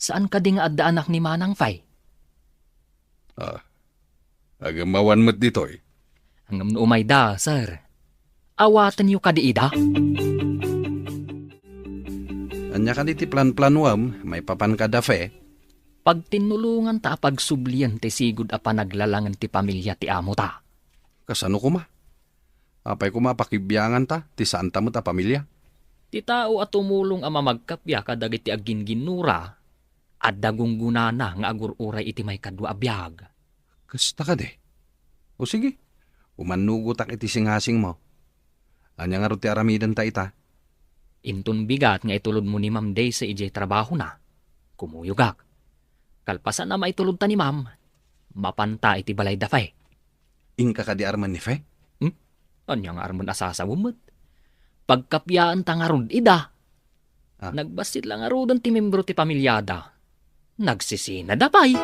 Saan kadi nga adda anak ni Manang Fay? Ah, agem awan met ditoy. Ngem no umayda, sir, awatenyo kadi ida? Ania kadi ti planplanuem maipapan kada Fe? Pagtinnulonganta a pagsublien ti sigud a panaglalangen ti pamilia ti amota. Kasano koma? Apay koma a pakibianganta ti saanta met a pamilia? Ti tao a tumulong a mamagkappia kadagiti agginginnura, adda gunggonana nga agur-uray iti maikadua a biag. Kasta kadi? O sige, umannugotak iti singasingmo. Ania ngarud ti aramidenta ita? Inton bigat nga itulodmo ni Ma'am Daisy idiay trabahona, kumuyogak. Kalpasan a maitulodta ni Ma'am, mapanta iti balay da Fe. Inka kadi armen ni Fe? Hmm? Ania nga armen a sasawem met? Pagkappiaenta ngarud ida. Ah. Nagbassit la ngaruden ti membro ti pamiliada. Nagsisinada pay.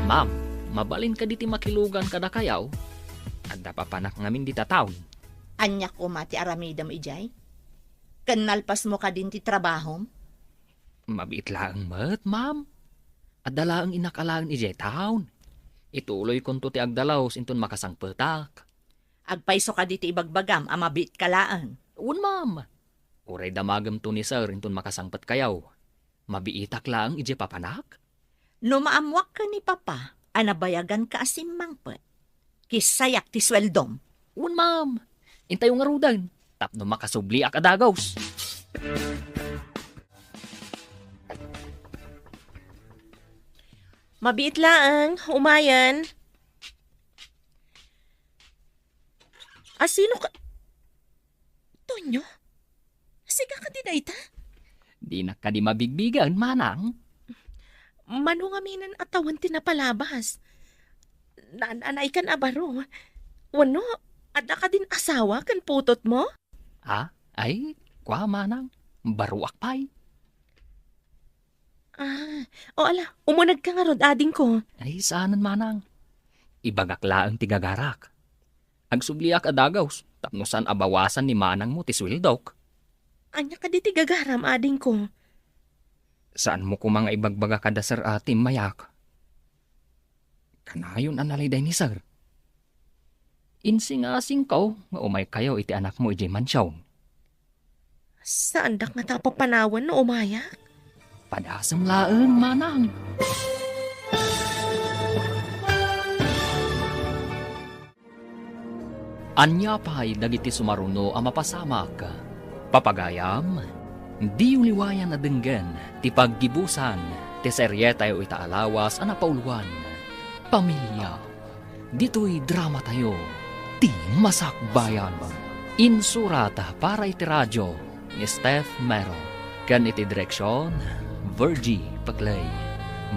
Ma'am, mabalin kadi ti makilugan kadakayo? Adda papanak ngamin dita town. Ania koma ti aramidem idiay? Ken nalpasmo kadin ti trabahom? Mabiit laeng met, ma'am. Adda laeng innak alaen idiay town. Ituloykonto ti agdalus inton makasangpetak. Agpayso kadi ti ibagbagam a mabiitka laeng? Wen, ma'am. Uray damagemto ni sir inton makasangpetkayo. Mabiitak laeng idiay papanak? No maammoak ken ni Papa a nabayaganka a simmangpet, kissayak ti sueldom. Wen, ma'am. Intayo ngaruden tapno makasubliak a dagus. Mabiit laeng, umayen. A sino ka? Tonyo? Sika kadi dayta? Dinak kadi mabigbigen, manang. Mano ngaminen a tawen ti napalabas? Naan-anaykan a baro. Wenno, adda kadin asawa ken putotmo? Ah, ay, kua, manang. Baroak pay. Ah, o ala, umunegka ngarud, adingko. Ay, saanen, manang. Ibagak laeng ti gagarak. Agsubliak a dagus, tapno saan a bawasan ni manangmo ti sueldok. Ania kadi ti gagaram, adingko? Saanmo koma nga ibagbaga kada sir a timmayak? Kanayon a naliday ni sir. Insingasingko nga umaykayo iti anakmo idiay mansion. Saandak ngata a papanawen no umayak? Padasem laeng, manang. Ania pay dagiti sumaruno a mapasamak? Papagayam, diyo liwayan a denggen ti paggibusan ti serietayo ita a lawas a napauluan, Pamilia. Ditoy dramatayo, ti Masakbayan. Insurat para iti radio ni Steph Mero, ken iti direksion, Virgie Peclay.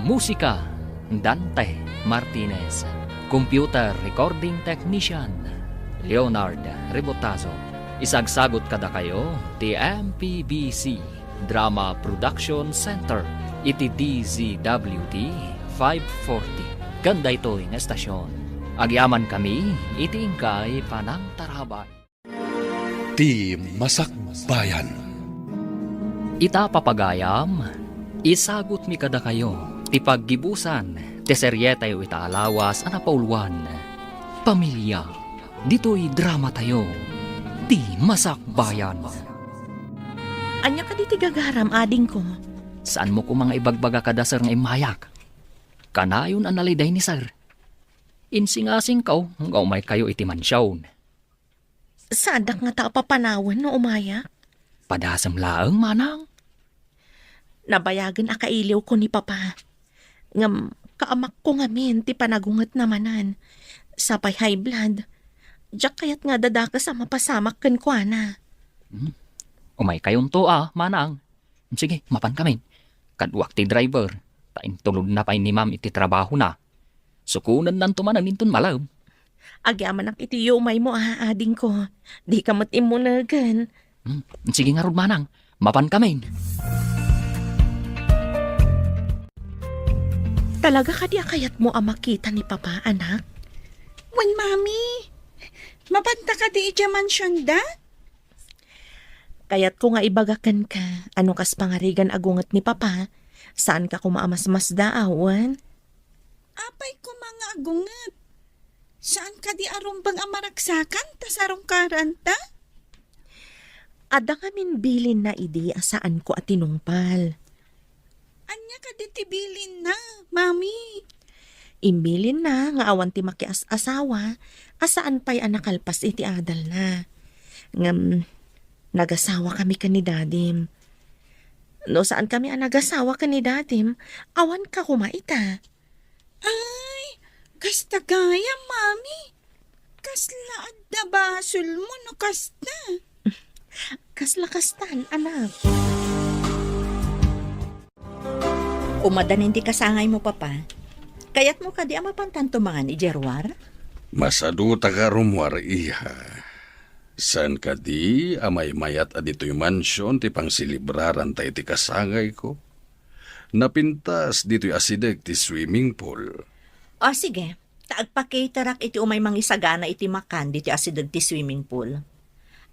Musika, Dante Martinez. Computer recording technician, Leonard Rebotazo. Isagsagut kadakayo ti M P B C Drama Production Center iti D Z W T five forty. Ken daytoy nga estasion, agyamankami iti inkay panangtarabay. Ti Masakbayan. Ita, papagayam, isagutmi kadakayo ti paggibusan ti serietayo ita a lawas a napauluan, Pamilia. Ditoy dramatayo, ti masakbayan. Ania kadi ti gagaram, adingko? Saanmo koma nga ibagbaga kada sir nga immayak? Kanayon a naliday ni sir. Insingasingko nga umaykayo iti mansion. Saandak ngata a papanawen no umayak? Padasem laeng, manang. Nabayagen a kailiwko ni Papa. Ngem kaamakko ngamin ti panagungetna manen. Sapay high blood. Diak kayat nga adadakes a mapasamak kenkuana. Hmm. Umaykayonto a, manang. Sige, mapankamin. Kaduak ti driver, ta intulodna pay ni Ma'am iti trabahona. Sukonennanto manen inton malem. Agyamanak iti umaymo a, adingko. Dika met immunegen. Hmm, sige ngarud, manang. Mapankamin. Talaga kadi a kayatmo a makita ni Papa, anak? Wen, Mami. Mapanta kadi idiay mansionda? Kayatko nga ibaga kenka a no kas pangarigan a gunget ni Papa, saanka koma a masmasdaaw, wen? Apay koma nga agunget? Saan kadi a rumbeng a maragsakan ta sarungkaranta? Adda ngamin bilinna idi a saanko a tinungpal. Ania kadi ti bilinna, Mami? Imbilinna nga awan ti makias-asawa a saan pay a nakalpas iti adalna. Ngem, nagasawakami ken ni Dadim. No saankami a nagasawa ken ni Dadim, awanka koma ita. Ay, kasta gayam, Mami. Kasla adda basolmo no kasta. Kasla kastan, anak. Umadanin ti kasangaymo, Papa. Kayatmo kadi a mapantanto mangan idiay ruar? Masaduta nga rummuar, iha. Saan kadi a maymayat a ditoy mansion ti pangselebraranta iti kasangayko? Napintas ditoy asideg ti swimming pool. O, sige. Ta agpacaterak iti umay mangisagana iti makan ditoy asideg ti swimming pool.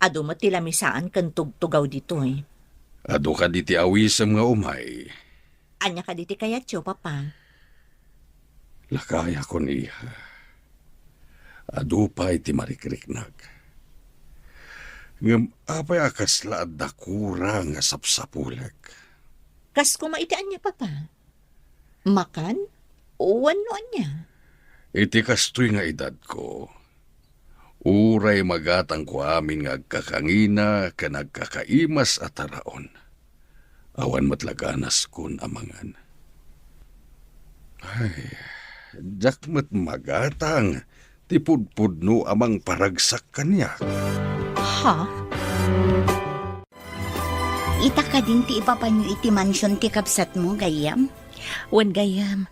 Adu met ti lamisaan ken tugtugaw ditoy. Adu kadi ti awisem nga umay? Ania kadi ti kayatyo, Papa? Lakayakon, iha. Adu pay ti marikriknak. Ngem apay a kasla adda kurang nga sapsapulek? Kas koma iti ania, Papa? Makan? Wenno ania? Iti kastoy nga edadko, uray magatangko amin nga agkakangina ken agkakaimas a taraon, awan met la ganaskon a mangan. Ay, diak met magatang ti pudpudno a mangparagsak kaniak. Ha? Ita kadin ti ipapanyo iti mansion ti kabsatmo, gayyem? Wen, gayyem.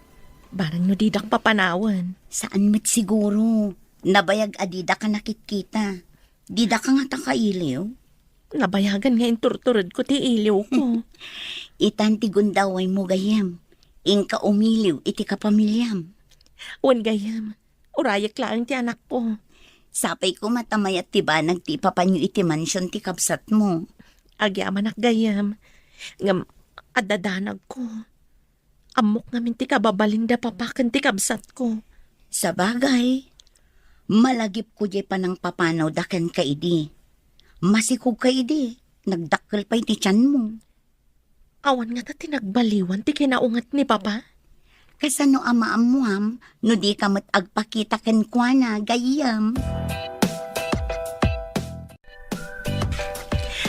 Bareng no didak papanawen. Saan met siguro. Nabayag a didak a nakitkita. Didak a ngata kailiw. Nabayagan nga inturturedko ti iliwko. Itan ti gundawaymo, gayyem. Inka umiliw iti kapamiliam. Wen, gayyem. Urayek laeng ti anakko. Sapay koma ta mayat ti banag ti ipapanyo iti mansion ti kabsatmo. Agyamanak, gayyem. Ngem, adda danagko. Ammok ngamin ti kababalinda, Papa, ken ti kabsatko. Sabagay, malagipko diay panangpapanawda kenka idi. Masikogka idi, nagdakkel pay ti tianmo. Awan ngata ti nagbaliwan ti kinaunget ni Papa? Kasano a maammuam no dika met agpakita kenkuana, gayyem?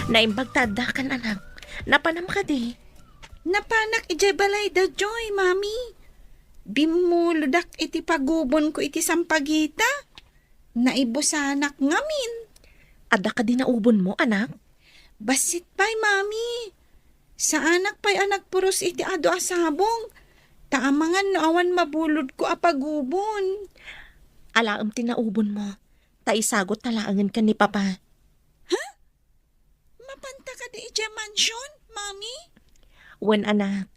Naimbag ta addakan, anak. Napanam kadi? Napanak idiay balay da Joy, Mami. Bimmulodak iti pagubonko iti sampagita. Naibusanak ngamin. Adda kadi naubonmo, anak? Bassit pay, Mami. Saanak pay a nagpuros iti adu a sabong. Ta amangan no awan mabulodko a pagubon. Alaem ti naubonmo. Ta isagutka laengen ken ni Papa. Ha? Mapanta kadi idiay mansion, Mami? Wen, anak.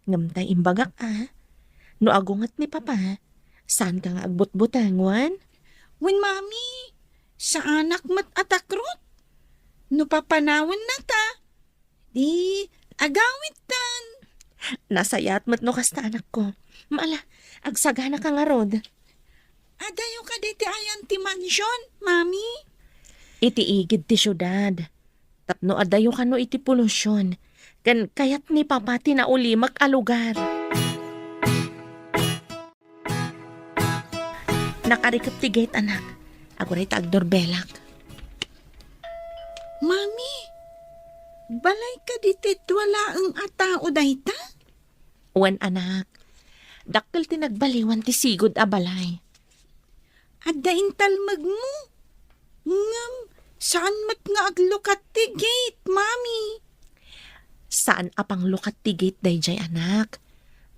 Ngem ta imbagak a, no agunget ni Papa, saanka nga agbutbuteng, wen? Wen, Mami. Saanak met a takrot. No papanawenna ta, di agawidtan. Nasayaat met no kasta, anakko. Ala, agsaganaka ngarud. Adayo kadi ti ayan ti mansion, Mami? iti igid ti siudad. Tapno adayo kano iti polusion, ken kayat ni Papa ti naulimek a lugar. Nakarikep ti gate, anak. Aguray ta agdorbelak. Mami, balay kadi ti dua laeng a tao dayta? Wen, anak. Dakkel ti nagbaliwan ti sigud a balay. Adda intalmegmo. Ngem, saan met nga aglukat ti gate, Mami? Saan a panglukat ti gate daydiay, anak.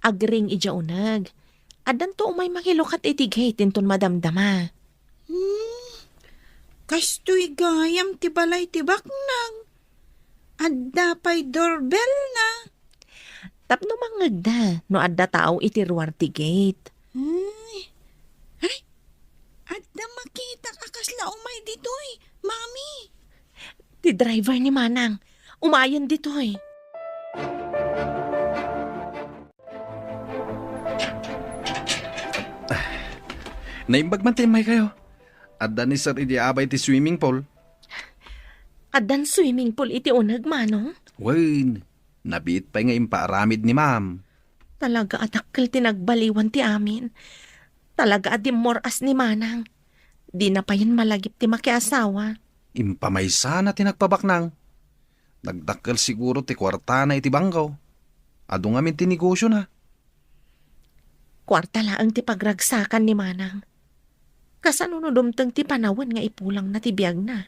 Agring idiay uneg. Addanto umay mangilukat iti gate inton madamdama. Hmm, kastoy gayam ti balay ti baknang. Adda pay doorbell na. Tapno mangngegda no adda tao iti ruar ti gate. Ay. Ay, adda makitak a kasla umay ditoy, Mami. Ti driver ni Manang. Umayen ditoy. Naimbag man ti immaykayo. Adda ni Sir idi abay ti swimming pool. Addan swimming pool iti uneg, Manong? Wen, nabiit pay nga impaaramid ni Ma'am. Talaga a dakkel ti nagbaliwan ti amin. Talaga a dimmor-as ni Manang. Dina payen malagip ti makiasawa. Impamaysana ti nagpabaknang. Nagdakkel siguro ti kuartana iti bangko. Adu ngamin ti negosiona. Kuarta laeng ti pagragsakan ni Manang. Kasano no dumteng ti panawen nga ipulangna ti biagna?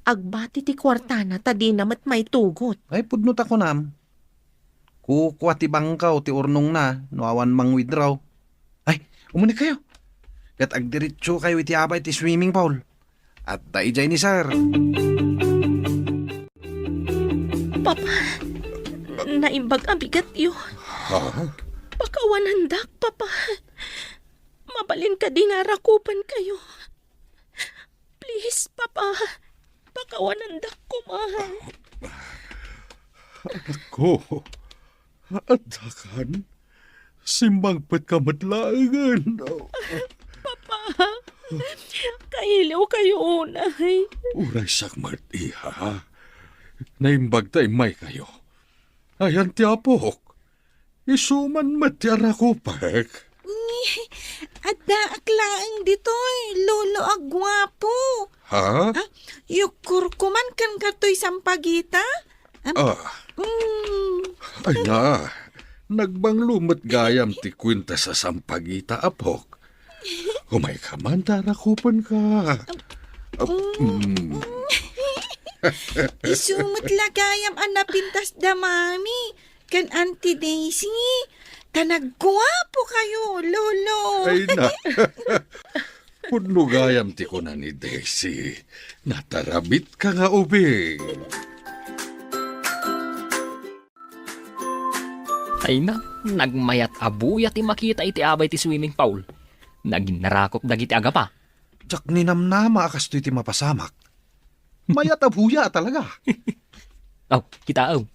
Agbati ti kuartana ta dina met maitugot. Ay, pudno ta kunam. Kukua ti bangko ti urnongna no awan mang-withdraw. Ay, umunegkayo. Ket agdiretsokayo iti abay ti swimming pool. Adda idiay ni Sir. Papa, naimbag a bigatyo. Ha? Pakawanandak, Papa. Mabalin kadi nga arakupankayo? Please, Papa. Pakawanandak koma. Anakko, addakan? Simmangpetka met laengen. Papa, kailiwkayo unay. Uray siak met, iha. Naimbag ta immaykayo. Ayan ti apok. Isu man met ti arakupek. Ni, addaak laeng ditoy, lolo a guapo. Ha? Ah, yukkorko man ken katoy sampagita. Am-, Ah. Mm. Ay na, nagbanglo met gayam ti kuenta sa sampagita, apok. Umayka man ta arakupenka. Ah, mm. Isu met la gayam a napintas da Mami ken Auntie Daisy. Ta nagguapokayo, Lolo. Ay na. Pudno gayam ti kuna ni Daisy, natarabitka nga ubing. Ay na, nagmayat a buya ti makita iti abay ti swimming pool. Nagin narakup dagiti agapa. Diak ninamnama a kastoy ti mapasamak. Mayat a buya talaga. Aw, kitaem.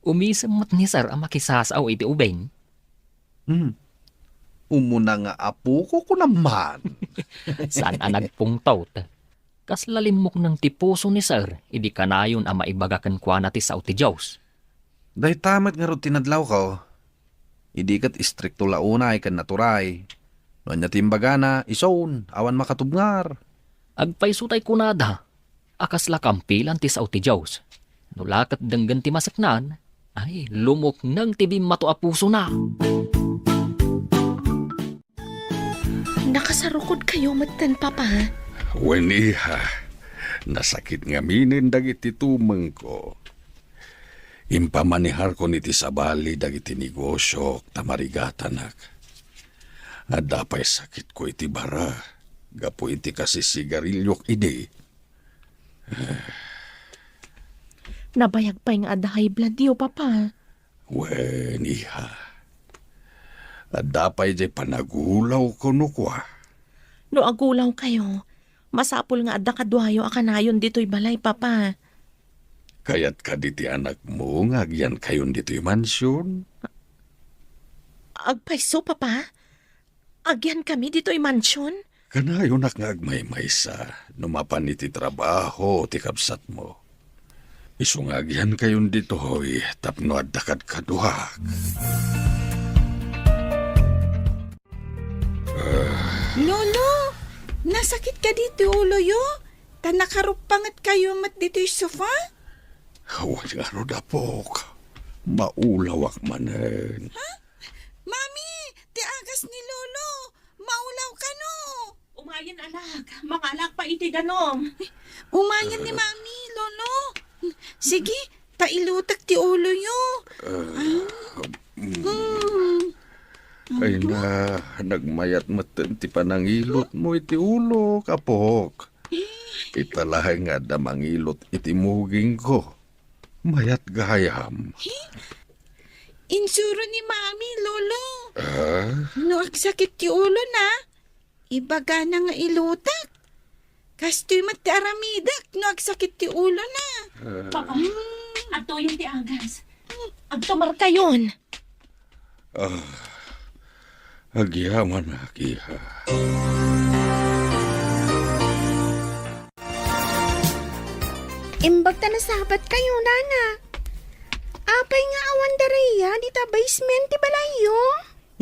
Umisem met ni Sir a makisasao iti ubing. Hmm. Umuna nga apoko, kunam man. Saan a nagpungtot. Kasla limmukneng ti puso ni Sir idi kanayon a maibaga kenkuana ti sao ti Dios. Dayta met ngarud ti nadlawko. Idi ket istrikto la unay ken naturay. No ania ti imbagana, isun, awan makatubngar. Agpayso tay kunada a kasla kampilan ti sao ti Dios. No la ket denggen ti maseknan, ay, lumukneng ti bimmato a pusona. Nakasarukodkayo metten, Papa? Wen, iha. Nasakit ngaminen dagiti tumengko. Impamaniharkon iti sabali dagiti negosiok ta marigatanak. Adda pay sakitko iti bara gapu iti kasisigariliok idi. Nabayag pay nga adda high bloodyo, Papa. Wen, iha. Adda pay diay panagulawko no kua. No agulawkayo, masapul nga adda kaduayo a kanayon ditoy balay, Papa. Kayat kadi ti anakmo nga agyankayon ditoy mansion? Agpayso, Papa? Agyankami ditoy mansion? Kanayonak nga agmaymaysa no mapan iti trabaho ti kabsatmo. Isu nga agihankayon ditoy tapno adda kadkaduak. Ah. Lolo, nasakit kadi ti uloyo? Ta nakaruppangetkayo met ditoy sofa? Awan ngarud, apok. Maulawak manen. Ha? Mami, ti agas ni Lolo. Maulaw kano. Umayen, anak. Mangalak pa iti danum. Umayen ni Mami, Lolo. Sige, pailutek ti uloyo. Ah. Hmm. Ay na, nagmayat metten ti panangilutmo iti ulok, apok. Ita laeng nga adda mangilot iti mugingko. Mayat gayam. Insuro ni Mami, Lolo. Ah? No agsakit ti ulona, ibagana nga ilutek. Kastoy met ti aramidek no agsakit ti ulona. Ah. Papa, adtoyen ti agas. Agtumarkayon. Ah, agyamanak, iha. Imbag ta nasabatkayo, nana. Apay nga awan da Rhea dita basement ti balayyo?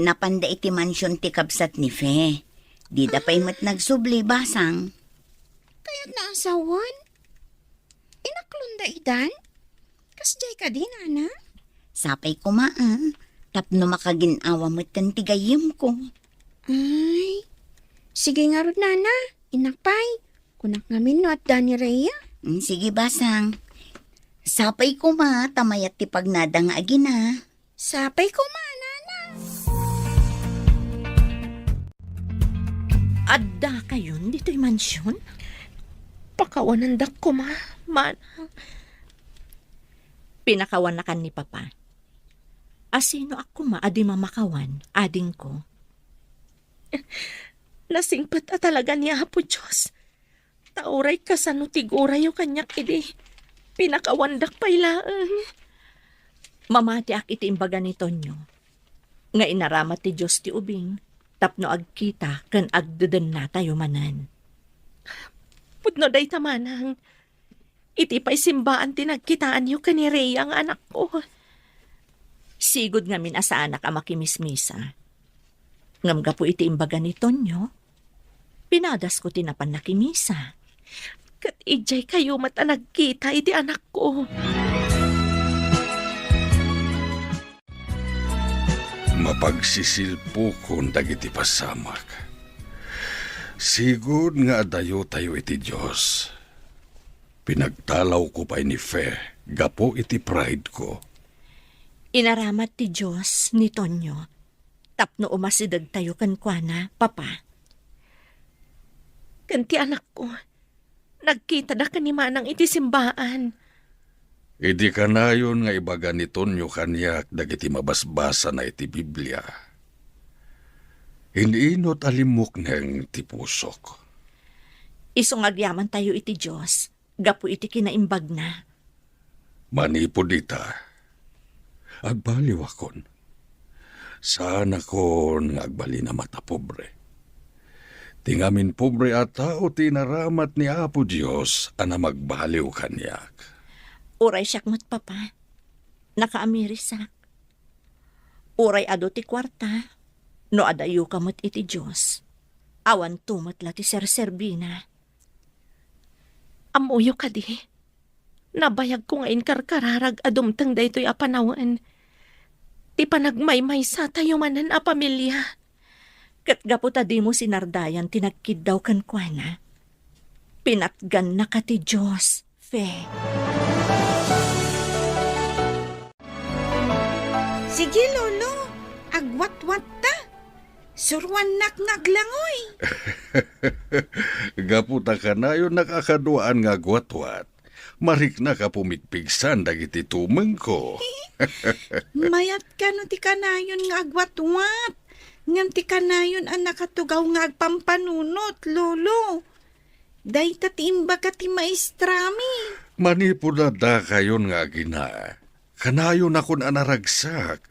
Napanda iti mansion ti kabsat ni Fe. Dida pay met nagsubli, basang. Kayat naasawan? Inaklon da idan? Kasdiay kadi, nana? Sapay koma, ah, tapno makagin-awa metten ti gayyemko. Ay, sige ngarud, nana. Innak pay. Kunak ngamin no adda ni Rhea. Mm, sige, basang. Sapay koma, ta mayat ti pagnada nga agina. Sapay koma, nana. Addakayon ditoy mansion? Pakawanandak koma, manang. Pinakawannakan ni Papa. Asinoak koma a di mamakawan, adingko? Nasingpet a talaga ni Apo Dios. Ta uray kasano ti gurayo kaniak idi, pinakawandak pay laeng. Mamatiak iti imbaga ni Tonyo, nga inaramat ti Dios ti ubing tapno agkita ken agdedennatayo manen. Pudno dayta, manang. Iti pay simbaan ti nagkitaanyo ken ni Rhea nga anakko. Sigud ngamin a saanak a makimismisa. Ngem gapu iti imbaga ni Tonyo, pinadasko ti napan nakimisa. Ket idiay kayo met a nagkita iti anakko. Mapagsisilpokon dagiti pasamak. Sigud nga adayotayo iti Dios. Pinagtalawko pay ni Fe gapu iti pride ko. Inaramat ti Dios ni Tonyo tapno umasidegtayo kenkuana, Papa. Ken ti anakko, nagkitada ken ni Manang iti simbaan. Idi kanayon nga ibaga ni Tonyo kaniak dagiti mabasbasana iti Biblia, in-inut a limmukneng ti pusok. Isu nga agyamantayo iti Dios gapu iti kinaimbagna. Manipud ita, agbaliwakon. Saanakon nga agbalin a matapobre. Ti ngamin pobre a tao ti inaramat ni Apo Dios a namagbaliw kaniak. Uray siak met, Papa, nakaamirisak. Uray adu ti kuarta, no adayoka met iti Dios, awanto met la ti serserbina. Ammoyo kadi, nabayagko nga inkarkararag a dumteng daytoy a panawen ti panagmaymaysatayo manen a pamilia. Ket gapu ta dimo sinardayan ti nagkiddaw kenkuana, pinatgannaka ti Dios, Fe. Sige, Lolo, agwatwatta. Suruannak nga aglangoy. Gapu ta kanayonnak a kaduaan nga agwatwat, mariknak a pumigpigsan dagiti tumengko. Mayat kano ti kanayon nga agwatwat, ngem ti kanayon a nakatugaw nga agpampanunot, Lolo. Dayta ti imbaga ti maestrami. Manipud a dakayon nga agina, kanayonakon a naragsak,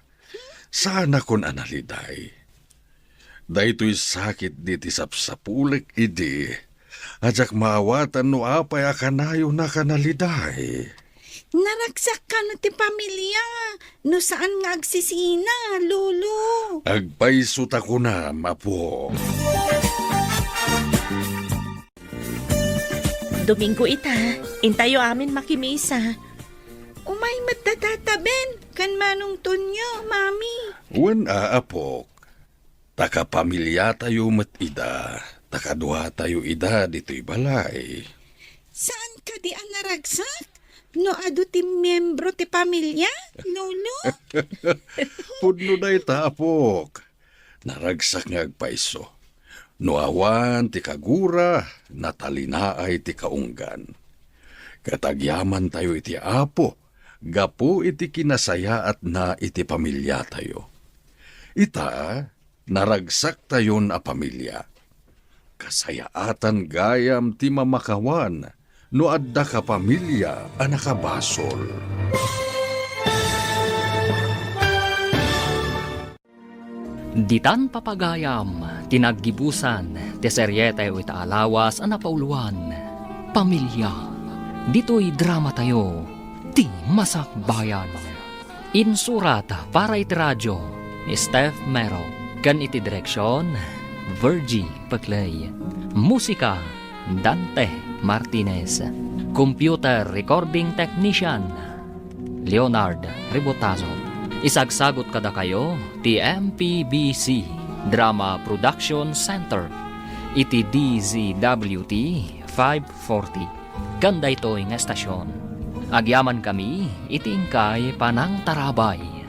saanakon a naliday. Daytoy sakit di ti sapsapulek idi. Ajak maawatan no apay a kanayon a kanaliday. Naragsak kano ti pamilia no saan nga agsisina, Lolo? Agpayso ta kunam, apo. Domingo ita, intayo amin makimisa. Umay met da Tata Ben ken Manong Tonyo, Mami. Wen a, apok. Ta kapamiliatayo met ida, ta kaduatayo ida ditoy balay. Saan kadi a naragsak no adu ti miembro ti pamilia, Lolo? Pudno dayta, apok. Naragsak nga agpayso. No awan ti kagura, natalinaay ti kaunggan. Ket agyamantayo iti Apo gapu iti kinasayaatna iti pamiliatayo. Ita, naragsaktayon a pamilia. Kasayaatan gayam ti mamakawan no adda kapamilia a nakabasol. Ditan papagayam ti naggibusan ti serietayo ita a lawas a napauloan, Pamilia. Ditoy dramatayo, Ti Masakbayan. Insurat para iti radio ni Steph Mero ken iti direksion, Virgie Peclay. Musika, Dante Martinez. Computer recording technician, Leonard Ribotazo. Isagsagot kadakayo ti M P B C Drama Production Center iti D Z W T five forty. Ken daytoy nga estasion, agyamankami iti inkay panangtarabay.